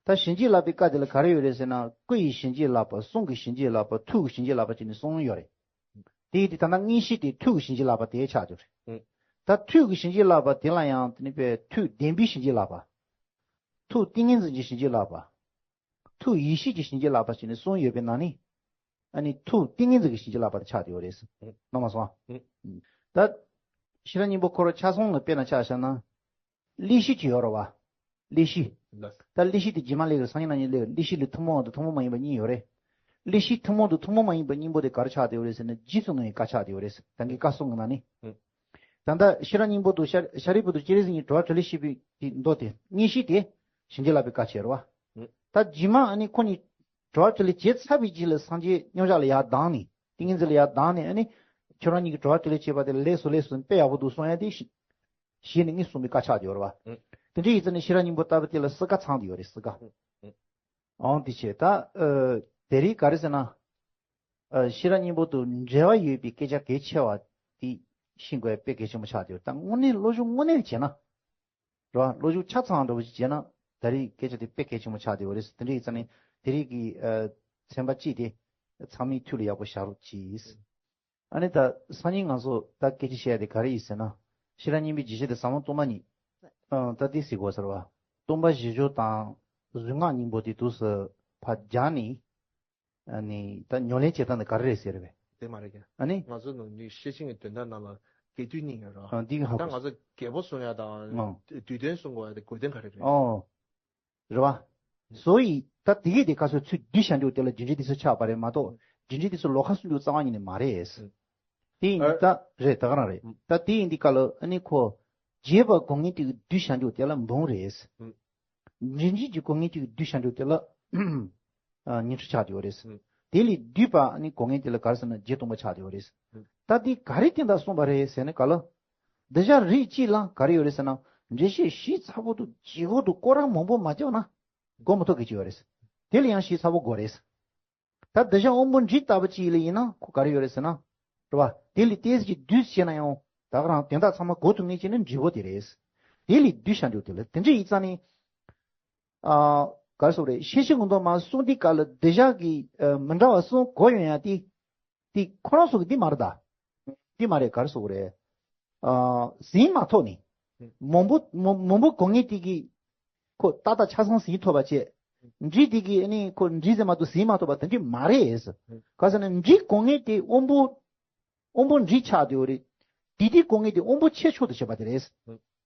ད་བྱིན་གྱིས་བརླབས་པའི་བཀའ་དེ་ལ་ག་རེ་ཡོད་རེད་ཟེར་ན་སྐུ་ཡི་བྱིན་གྱིས་བརླབས་པ་གསུང་གི་བྱིན་གྱིས་བརླབས་པ་ཐུགས་ཀྱི་བྱིན་གྱིས་བརླབས་པ་བྱས་ནས་གསུམ་ཡོད་རེད། དེ་ཡིན་དུས་ད་ལྟ་དངོས་གཞི་དེ་ཐུགས་ཀྱི་བྱིན་གྱིས་བརླབས་པ་དེ་ཆགས་ཀྱི་རེད། ད་ཐུགས་ཀྱི་བྱིན་གྱིས་བརླབས་པ་དེ་ལ་ཡང་དེ་ནི་པའི་ཐུགས་བདེན་པའི་བྱིན་གྱིས་བརླབས་པ། ཐུགས་ཏིང་ངེ་འཛིན་གྱི་བྱིན་གྱིས་བརླབས་པ། ཐུགས་ཡེ་ཤེས་ཀྱི་བྱིན་གྱིས་བརླབས་པ་བྱས་ནས་གསུམ་ཡོད་པའི་ནང་ནས། ཨ་ནི་ཐུགས་ཏིང་ངེ་འཛིན་གྱི་བྱིན་གྱིས་བརླབས་པ་དེ་ཆགས་བསྡད་ཡོད་རེད། ཨུ། རྣམ་པ་སོང་ཨ། ཨུ། ད་ཤེས་རབ་སྙིང་པོ་ཁོ་རང་ཆ་ཚང་ལ་དཔེར་ན་ཆ་བཞག་ན། གླེགས་བཞི་ཅིག་ཡོད་རེད་བ། གླེགས་བཞི། ལགས། ད་གླེགས་བཞི་དེ་རྗེས་མ་སླེབས་ཀྱི་རེད། སང་ཉིན་གནངས་ཉིན་སླེབས། གླེགས་བཞི་ལས་ཐུན་མོང་བ་དང་ཐུན་མོང་མ་ཡིན་པ་གཉིས་ཡོད་རེད། གླེགས་བཞི་ཐུན་མོང་དང་ཐུན་མོང་མ་ཡིན་པ་གཉིས་པོ་དེ་ག་རེ་ཆགས་བསྡད་ཡོད་རེད་ཟེར་ན། རྗེས་སུ་བསྔོ་བའི་བཀའ་ཆགས་བསྡད་ཡོད་རེད། ད་གིན་བཀའ་གསུང་གི་ནང་ནས། ཨུ། ད་ལྟ་ཤེས་རབ་སྙིང་པོ་དང་ཤཱ་ཤཱ་རིའི་བུ་དང་སྤྱན་རས་གཟིགས་གཉིས་དྲི་བ་དྲིས་ལན་བྱེད་པའི་གི་མདོ་དེ་གཉིས་བཤད་དེ། བྱིན་གྱིས་བརླབས་པའི་བཀའ་བྱས་རེད་བ། ཨུ། ད་རྗེས་མ་ཨ་ནི་ཁོ་གཉིས་དྲི་བ་དྲིས་ལན་བྱས་ཚར་བའི་རྗེས་ལ་སངས་རྒྱས་མཉམ་བཞག་ལ་ཡར་ལྡང་ནས། ཏིང་ངེ་འཛིན་ལ་ཡར་ལྡང་ནས། ཨ་ནི་ཁྱོད་རང་གཉིས་ཀྱི་དྲི་བ་དྲིས་ལན་བྱས་པ་དེ་ལེགས་སོ་ལེགས་སོ། དཔེ་ཡག་པོ་འདུག་གསུང་ཡ་དེ་ཞེས་ནས་གཉིས་གསུངས་པའི་བཀའ་ཆགས་ཡོད་རེད་བ། ཨུ། དེ་འདྲ་ཡིན་ཙང་ནས་ཤེས་རབ་སྙིང་པོ་ལྟ་བུ་དེ་ལ་སྲིད་ཀ་ཚང་བསྡད་ཡོད་རེད། སྲིད་ཀ། ཨུ། ཨུ། ཨང་དེ་བྱས་ད། ཨ། དེ་རིང་ག་རེ་ཟེར་ན། ཨ། ཤེས་རབ་སྙིང་པོ་དང་འབྲེལ་བ་ཡོད་པའི་སྐད་ཆ་གལ་ཆེ་བ་དེ་ཤེས་དགོས་དཔེ་གལ་ཆེན་པོ་ཆགས་བསྡད་ཡོད། ད་དངོས་གནས་བློ་སྦྱོང་དངོས་གནས་བྱས་ན། རེད་བ། བློ་སྦྱོང་ཆ་ཚང་འདྲ་བོ་ཞིག་བྱས་ན། ད་རེས་སྐད་ཆ་དེ་དཔེ་གལ་ཆེན་པོ་ཆགས་བསྡད་ཡོད་རེད། དེ་འདྲ་ཡིན་ཙང་ནས་དེ་རིང་གི། ཨ། ཚན་པ་གཅིག་དེ་ཚང་མའི་ཐུགས་ལ་ཡག་པོ་བཞག་རོགས་གྱིས། ཨ་ནི་ད་སང་ཉིན་ང་ཚོ་ད་སྐད་ཆ་བཤད་ཡ་དེ་ག་རེ་ཡིན་ཟེར་ན། ཤེས་རབ་སྙིང་པོའི་རྒྱས་བཤད་དེ་ཟབ་མོ་སྟོང་པ་ཉིད། ཨ། ད་དེ་ཟེར་དགོས་ཟེར་བ། སྟོང་པ་བཞི་སྦྱོར་དང་གཟུངས་སྔགས་སྙིང་པོ་དེ་དུས་སུ་ཕར་སྦྱར་ནས། ཨ་ནི་ད་ཉམས་ལེན་བྱེད་སྟངས་དེ་ག་རེ་རེད་ཟེར་བས། དེ་མ་རེད་ཀྱང་། ཨ་ནི། ང་ཚོ་ནང་མི་ཤེར་ཕྱིན་གྱི་དོན་དག་ནང་ལ་རྒྱས་བསྡུས་གཉིས་ཡོད་ར། ཨ། འདི་གི་ཧ་ད་གོ་ང་ཚོ་རྒྱས་པོ་གསུང་ཡ་དང་། ཨ། བསྡུས་དོན་གསུང་དགོས་ཡ་དེ་དགོས་དོན་ག་རེ་རེད། ཨོ། རེད་བ། བཟོ་ཡི་ད་དེ་གི་དེ་ག་ཚོད་ཚུལ་བསྡུས་བྱ་འཇུག་དེ་ལ་རྒྱུ་འབྲས་དེ་ཚོ་ཆགས་པ་རེད་མ་གཏོགས། རྒྱུ་འབྲས་དེ་ཚོ་ལོགས་ཀ་གསུང་རྒྱུ་རྩ་བ་ཉིད་ནས་མ་རེད། དེ་ཡིན་ཨ། ད་རེད། ད་ག་རང་རེད། ད་དེ་ཡིན་དུས་སྐབས་ལ་ཨ་ནི་ཁོ། རྒྱས་པ་གོ་མཁན་དེ་གི་བསྡུས་བྱ་འཇུག་དེ་ལ་འབུམ་རེད། འབྲིང་རྒྱས་ཀྱི་གོ་མཁན་དེ་གི་བསྡུས་བྱ་འཇུག་དེ་ལ། ཨ། ཉི་ཁྲི་ཆགས་བསྡད་ཡོད་རེད། ཨུ། དེ་ལས་བསྡུས་པ་ནི་གོ་མཁན་དེ་ལ་ག་རེ་ཟེར་ན་བརྒྱད་སྟོང་པ་ཆགས་བསྡད་ཡོད་རེད། ཨུ། ད་འདི་ག་རེ་བསྟན་པ་གསུངས་པ་རེད་ཟེར་ན་ག་ལ། འདི་བྱ་རིགས་གཅིག་ལ་ག་རེ་ཡོད་རེད་ཟེར་ན། འགྲེལ་བཤད་ཞིབ་ཚགས་པོ་དང་ལྗིད་ཁོག་དང་སྐོར་ར་མང་པོ་མ་བརྒྱབ་ན་གོ་མི་ཐུབ་མཁན་ཅིག་ཡོད་རེད། དེ་ལ་ཡང་ཞིབ་ཚགས་པོ་དགོས་རེད། ད་འདི་བྱ་དབང་པོ་འབྲིང་ལྟ་བུ་ཅིག་ལ་ཡིན་ན་ཁོ་ག་རེ་ཡོད་རེད་ཟེར་ན། རེད་བ། དེ་ལས་ཏོག་ཙམ་བསྡུས་བྱས་ན་ཡང་ད་ག་རང་དོན་དག་ཚང་མ་གོ་ཐུབ་མཁན་ཅིག་ནི་འབྲིང་པོ་དེ་རེད། དེ་ལས་བསྡུས་བྱ་འཇུག་དེ་ལ་དེ་འདྲ་ཡིན་ཙང་ནི། ཨ། ག་རེ་ཟེར་དགོས་རེད། ཤེར་ཕྱིན་གྱི་མདོ་མར་གསུངས་དུས་སྐབས་ལ་འདི་བྱ་གི། ཨ། མི་འདྲ་བ་གསུམ་གོ་ཡོང་ཡ་དེ། དེ་ཁོ་རང་ཚོ་གི་འདི་མ་རེད་ད། འདི་མ་རེད། ག་རེ་ཟེར་དགོས་རེད། ཨ། ཟིན་མ་ཐོག་ནས། མང་པོ་མང་མང་པོ་གོ་མཁན་དེ་གི། ཁོ་ཏག་ཏག་ཆ་ཚང་ཟིན་ཐུབ་པ་བྱས། འབྲིང་དེ་གི་ཨ་ནི་ཁོ་འབྲིང་ཟིན་མ་ཐུབ་ཟིན་མ་ཐུབ་པ་དེ་འདྲ་མ་རེད། ག་ཟེར་ན་འབྲིང་གོ་མཁན་དེ་དབང་པོ། དབང་པོ་འབྲིང་ཆགས་བསྡད་ཡོད་རེད། དེ་དེ་གོ་མཁན་དེ་དབང་པོ་ཆེ་ཆུང་དུ་བྱེད་པ་དེ་རེད།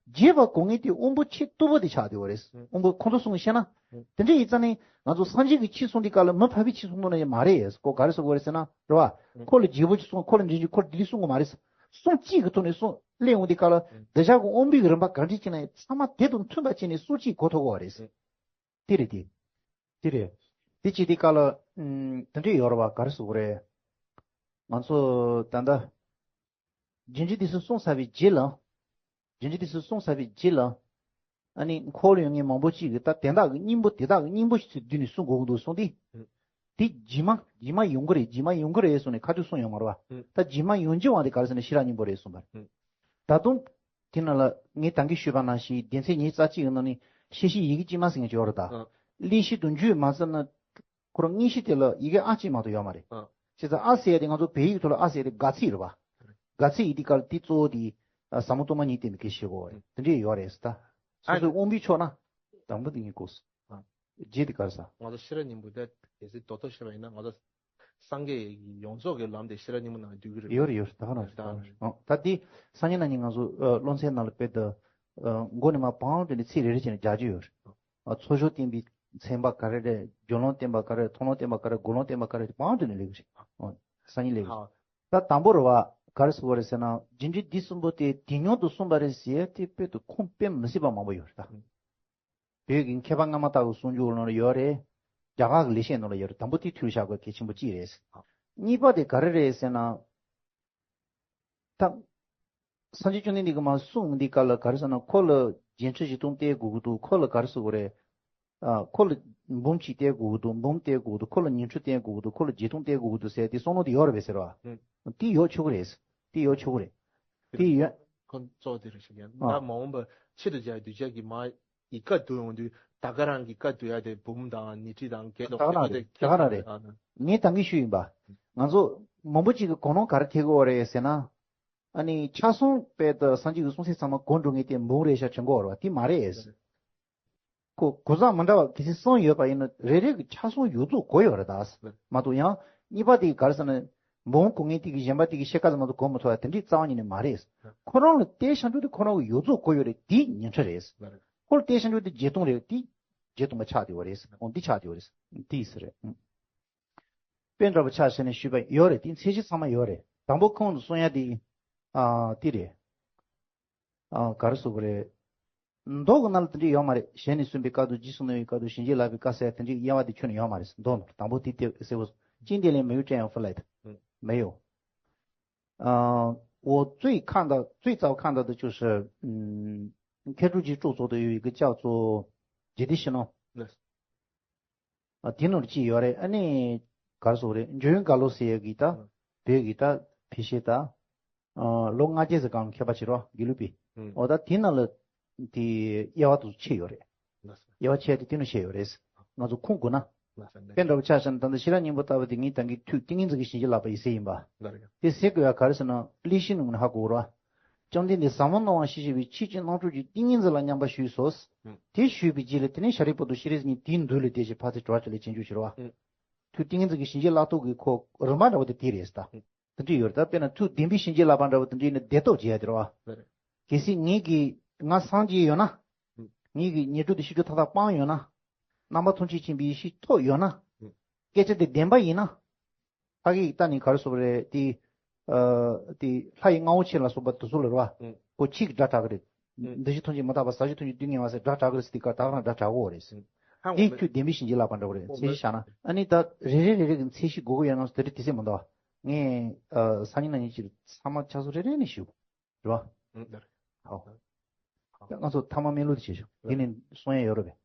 རྒྱས་པ་གོ་མཁན་དེ་དབང་པོ་ཆེ་སྟུག་པོ་དེ་ཆགས་བསྡད་ཡོད་རེད། དབང་པོ་ཁོང་ཚོ་གསུང་བཤད་ན། དེ་འདྲ་ཡིན་ཙང་ནི་ང་ཚོ་སངས་རྒྱས་ཀྱི་ཆོས་གསུང་དུས་སྐབས་ལ་མི་ཕལ་པའི་ཆོས་གསུང་གཏོང་ནི་མ་རེད། ཁོ་ག་རེ་ཟེར་དགོས་རེད་ཟེར་ན་རེད་བ། ཁོ་ལ་རྒྱས་པོ་ཅིག་གསུང་། ཁོ་ལ་འབྲིང་ཅིག་ཁོ་ལ་འདི་འདྲ་གསུང་དགོས་མ་རེད། གསུང་གཅིག་གི་ཐོག་ནས་གསུང་སླེབས་ཡོང་དུས་སྐབས་ལ་འདི་བྱ་གི་དབང་པོའི་རིམ་པ་ག་འདྲ་ཅིག་ན་ཡང་ཚང་མ་དེ་དང་མཐུན་པ་བྱས་ནས་གསུང་གཅིག་གོ་ཐུབ་དགོས་པ་རེད། དེ་རེད་དེ། དེ་རེད། དེ་བྱེད་དུས་སྐབས་ལ། ཨུམ། དེ་འདྲ་ཡོད་རེད་བ། ག་རེ་ཟེར་དགོས་རེད། ང་ཚོ་ད་ལྟ། རྒྱུ་འབྲས་དེ་ཚོ་གསུངས་ཚར་བའི་རྗེས་ལ། རྒྱུ་འབྲས་དེ་ཚོ་གསུངས་ཚར་བའི་རྗེས་ལ། ཨ་ནི་འཁོར་ལ་ཡོད་མཁན་མང་པོ་ཅིག་གིས་ད་དེ་དག་གི་སྙིང་པོ་དེ་དག་གི་སྙིང་པོ་ཞིག་ཚུར་བསྡུས་ནས་གསུང་དགོས་ཀྱི་འདུག་གསུངས་ཏེ། ཨུ། དེ་རྗེས་མ་རྗེས་མ་ཡོང་གི་རེད། རྗེས་མ་ཡོང་གི་རེད་གསུངས་ནས་ཁ་ཐུག་གསུངས་ཡོད་མ་རེད་བ། ཨུ། ད་རྗེས་མ་ཡོང་རྒྱུ་བ་དེ་ག་རེ་ཟེར་ན་ཤེས་རབ་སྙིང་པོ་རེད་གསུངས་པ་རེད། ཨུ། ད་དུང་། དེ་ནང་ལ་ངས་ད་གིན་ཞུས་པ་ནང་བཞིན་སྡེ་ཚན་ཉེར་གཅིག་གི་ནང་ནས་ཤེར་ཕྱིན་ཡི་གེ་གཅིག་མ་ཟེར་མཁན་ཅིག་ཡོད་རེད་ད། ཨུ། གླེགས་བཞི་དང་མཇུག་མ་ཟེར་ན། ཁོ་རང་དངོས་གཞི་དེ་ལ་ཡི་གེ་ཨ་གཅིག་མ་གཏོགས་ཡོད་མ་རེད། ཨ། བྱས་ཙང་ཨ་ཟེར་ཡ་དེ་ང་ཚོ་བོད་ཡིག་ཐོག་ལ་ཨ་ཟེར་ཡ་དེ་དགག་ཚིག་རེད་པ། དགག་ཚིག་ཡིན་དུས་སྐབས་ལ་དེ་གཙོ་བོ་དེ། ཨ། ཟབ་མོ་སྟོང་པ་ཉིད་བསྟན་པའི་སྐད་ཆ་བཤད་དགོས་པ་རེད། དེ་འདྲས་ཡོད་རེད་ཟེར་ད། སོ་ཨ་སོའི་དབང་པོའི་ཕྱོགས་ན། དང་པོ་དེ་ངས་གོ་སོང་། ཨ། རྗེས་དེ་ག་རེ་ཟེར། ང་ཚོ་ཤེས་རབ་སྙིང་པོ་དེ་གལ་སྲིད་རྡོག་རྡོག་བཤད་པ་ཡིན་ན་ང་ཚོ་སངས་རྒྱས་ཡོངས་རྫོགས་ཀྱི་ལམ་དེ་ཤེས་རབ་སྙིང་པོ་ནང་འདུས་ཀྱི་རེད། ཡོད་རེད་ཡོད་རེད། ད་ག་རང་རེད། ད་ག་རང་རེད། ཨ། ད་དེ་སང་ཉིན་གནངས་ཉིན་ང་ཚོ། ཨ། སློབ་ཚན་ནང་ལ་དཔེ་ད། ཨ། མགོ་ནས་མར་བང་དེ་ནས་ཚིག་རེ་རེ་བྱས་ནས་རྒྱག་རྒྱུ་ཡོད་རེད། ཨ། ཚོགས་ཞུགས་བསྟན་པའི་ཚན་པ་ག་རེ་རེད། རྒྱུ་ལམ་བསྟན་པ་ག་རེ་རེད། མཐོང་ལམ་བསྟན་པ་ག་རེ་རེད། སྒོམ་ལམ་བསྟན་པ་ག་རེ་རེད། བང་དེ་ནས་སླེབས་ཀྱི་རེད། ཨ། སང་ཉིན་སླེབས་ཀྱི་རེད། ད་དང་པོ་རེད་བ། ག་རེ་ཟེར་དགོས་རེད་ཟེར་ན་རྒྱུ་འབྲས་འདི་གསུམ་པོ་དེ་དེ་སྙོམས་སུ་གསུངས་པ་རེད་ཟེར་ཡ་དེ་དཔེ་དེ་ཁུངས་དཔེ་མི་སྲིད་པ་མང་པོ་ཡོད་རེད་ད། བོད་ཀྱི་མཁས་པ་སྔ་མ་དག་གི་གསུང་རྒྱུན་ནང་ལ་ཡོད་རེད། རྒྱ་གར་གྱི་ལེགས་བཤད་ནང་ལ་ཡོད་རེད། དང་པོ་དེ་ཐུགས་ལ་བཞག་དགོས་གལ་ཆེན་པོ་གཅིག་རེད། གཉིས་པ་དེ་ག་རེ་རེད་ཟེར་ན། ད། སངས་རྒྱས་བཅོམ་ལྡན་འདས་ཀྱིས་མར་གསུངས་འདི་ག་ལ་ག་རེ་ཟེར་ན་ཁོ་ལ་བརྒྱད་ཁྲི་བཞི་སྟོང་བསྟན་དགོས་ཀྱི་འདུག་ཁོ་ལ་ག་རེ་ཟེར་དགོས་རེད། ཨ། ཁོ་ལ་འབུམ་གཅིག་བསྟན་དགོས་ཀྱི་འདུག་འབུམ་བསྟན་དགོས་ཀྱི་འདུག་ཁོ་ལ་ཉི་ཁྲི་བསྟན་དགོས་ཀྱི་འདུག་ཁོ་ལ་བརྒྱད་སྟོང་བསྟན་དགོས་ཀྱི་འདུག་ཟེར་དེ་བསམ་བློ་དེ་ཡོད་རེད་པས་ཟེར་བ། ཨུ། དེ་ཡོད་ཆོག་གི་རེད། དེ་ཡོད་ཆོག་གི་རེད། དེ་ཡོད། ཁོ་གཙོ་བོ་དེ་རེད་ཤག་ཡང་། ཨ། ད་མ་འོངས་པ་ཕྱི་དུ་བྱ་གདུལ་བྱ་གི་མ་ཡི་བཀའ་བསྡུ་ཡོང་དུས་ད་ག་རང་གི་བཀའ་བསྡུ་ཡ་དེ་འབུམ་དང་ཉི་ཁྲི་དང་བརྒྱད་དང་ད་ག་རང་རེད། ད་ག་རང་རེད། ཨ། ངས་ད་གིན་ཞུས་ཡིན་པ། ང་ཚོ་མང་པོ་ཅིག་གི་གོ་ནོར་ག་རེ་ཐེབས་ཀྱི་ཡོད་རེད་ཟེར་ན། ཨ་ནི་ཆ་ཚང་དཔེ་ད་སངས་རྒྱས་ཀྱི་གསུང་ཚིག་ཚང་མ་གོ་འགྲོ་མཁན་དེ་འབུམ་རེད་ཤག་དྲན་གྱི་ཡོད་རེད་བ། དེ་མ་རེད། ཁོ་གོ་ས་མི་འདྲ་བ་གལ་སྲིད་གསུམ་ཡོད་པ་ཡིན་ན་རེ་རེ་གི་ཆ་ཚང་ཡོངས་རྫོགས་གོ་ཡོད་རེད་ད། ལགས། མ་གཏོགས་ཡང་གཉིས་པ་དེ་ག་རེ་ཟེར་ན་འབུམ་གོ་མཁན་དེ་གི་གཞན་པ་དེ་གི་ཕྱེད་ཀ་ཙམ་མ་གཏོགས་གོ་མི་ཐུབ་པ་དེ་འདྲའི་རྩ་བ་ཉིད་ནས་མ་རེད། ལགས། ཁོ་རང་ལ་ལྟོས་བྱ་འདྲ་དེ་ཁོ་རང་གི་ཡོངས་རྫོགས་གོ་ཡོད་རེད། དེ་ཉིན་ཁྲི་རེད། ལགས་རེད། ཁོ་ལ་ལྟོས་བྱ་འདྲ་དེ་བརྒྱད་སྟོང་རེད། དེ་བརྒྱད་སྟོང་པ་ཆགས་བསྡད་པ་རེད། འོ་འདི་ཆགས་བསྡད་པ་རེད། དེ་ཟེར་རེད། དཔེ་འདྲ་པོ་ཆ་བཞག་ནས་ཞུས་པ་ཡོད་རེད། དེ་ཚད་གཞི་ཚང་མ་ཡོད་རེད། དང་པོ་ཁོང་དུ་གསུང་ཡ་དེ། ཨ་དེ་རེད། ཨ་ག་རེ་ཟེར་དགོས་རེད། མདོ་གི་ནང་ལ་དེ་འདྲ་ཡོད་མ་རེད། ཞལ་ནས་གསུངས་པའི་སྐབས་དུ་རྗེས་སུ་གནང་བའི་སྐབས་དུ་བྱིན་གྱིས་བརླབས་པའི་བཀའ་ཟེར་དེ་འདྲའི་དབྱེ་བ་དེ་ཁྱོན་ནས་ཡོད་མ་རེད། མདོ་ནང་དང་པོ་དེ་དེ་གསལ་པོ། 经典里没有这样分类的。 没有。 ཨ་འོ་最看到最早看到的就是嗯，开诸集著作的有一个叫做《揭谛心论》。 ཨ་དེ་ནང་ལ་ཅིག་ཡོད་རེད། ཨ་ནི་ག་རེ་ཟེར་དགོས་རེད། འཇམ་དབྱངས་དགའ་ལོ་ཟེར་ཡ་གི་ད་ཨ་བོད་ཀྱི་ད་ཕལ་ཆེར་ད་ཨ་ལོ་ལྔ་བརྒྱ་ཙམ་སྒང་མཁས་པ་ཅིག་རེད་པ། དགེ་ལུགས་པའི། ཨ་འོ་ད་དེ་ནང་ལ་དེ་དབྱེ་བ་དེ་ཕྱེ་ཡོད་རེད། དབྱེ་བ་ཕྱེ་དེ་དེ་ནང་ཕྱེ་ཡོད་རེད། ང་ཚོ་ཁུངས་དགོས་ན། དཔེ་འདྲ་པོ་ཆ་བཞག་ན་ད་ལྟ་ཤེས་རབ་སྙིང་པོ་ལྟ་བུ་དེ་ངས་ད་གིན་ཐུགས་ཏིང་ངེ་འཛིན་གྱི་བྱིན་གྱིས་བརླབས་པ་ཡིན་ཟེར་ཡིན་པ། དེ་ཟེར་དགོས་ཡ་ག་རེ་ཟེར་ན་ཀླད་ཤེས་ནང་ནས་ཧ་གོ་ར། བཅོམ་ལྡན་འདས་ཟབ་མོ་སྣང་བ་ཞེས་བྱ་བའི་ཆོས་ཀྱི་རྣམ་གྲོལ་གྱི་ཏིང་ངེ་འཛིན་ལ་མཉམ་པར་ཞུགས་སོ། དེ་ཞུས་པའི་རྗེས་ལ་དེ་ནས་ཤཱ་རིའི་བུ་དང་སྤྱན་རས་གཟིགས་གཉིས་དེའི་མདུན་ལ་བསྡད་ཅིང་ཕར་ཚུར་དྲི་བ་དྲིས་ལན་དྲི་བྱུང་ཕྱིར་རོ། ཐུགས་ཏིང་ངེ་འཛིན་གྱི་བྱིན་གྱིས་བརླབས་ཐོག་གི་ཁོ་རིམ་པ་འདྲ་བོ་དེ་དེ་རེད་ད། དེ་འདྲ་ཡོད་རེད། ད་དཔེར་ན་ཐུགས་བདེན་པའི་བྱིན་གྱིས་བརླབས་པ་འདྲ་བོ་དེ་འདྲ་ཡིན་ན་བདེ་སྟོབས་རྒྱས་ཡ་དེ་རེད་པ། གལ་སྲིད་ངེད་ཀྱིས་ང་སངས་རྒྱས་ཡོད་ན། ངེད་ཀྱི་ཉེར་སྤྱོད་དེ་ཤིན་ཏུ་མཐའ་དག་སྤངས་ཡོད་ན། རྣམ་པ་ཐམས་ཅད་མཁྱེན་པའི་ཡེ་ཤེས་ཐོབ་ཡོད་ན། སྐད་ཆ་དེ་བདེན་པ་ཡིན་ན། ཕ་གིའི་ལྟ་ནས་ག་རེ་ཟེར་དགོས་རེད་དེ། ཨ་དེ་ལྷ་ཡི་མངའ་འོག་ཆེན་ལ་སོགས་པ་དེ་ཚོ་ལ་རེད་པ། ཁོ་ཁྱི་གི་སྒྲ་གྲགས་ཀྱི་རེད། འདུ་ཤེས་ཐམས་ཅད་མི་རྟག་པ་ཟག་བཅས་ཐམས་ཅད་སྡུག་བསྔལ་བ་ཟེར་སྒྲ་གྲགས་ཀྱི་རེད་ཟེར་དུས་སྐབས་ད་ག་རང་སྒྲ་གྲགས་ཀྱི་ཡོད་རེད། དེ་ཁྱོད་བདེན་པའི་བྱིན་གྱིས་བརླབས་པ་འདྲ་བོ་རེད། ཚད་གཞི་བཞག་ན་ཨ་ནི་ད་རེ་རེ་རེ་རེ་གི་ཚད་གཞི་དགོས་ཀྱི་ཡོད་ན་དེ་རིང་དུས་ཚོད་མི་འདུག་པ། ངས་ཨ་སང་ཉིན་གནངས་ཉིན་ཅིག་ཚང་མ་ཆ་ཚང་རེ་རེ་ནས་ཞུ། རེད་པ། ཨང་། ལགས་རེད། ཧའོ། ད་ང་ཚོ་ཐ་མ་སྨོན་ལམ་དེ་བྱེད་ཤོག་དེ་ནས་གསུང་ཡ་ཡོད་རེད་པས།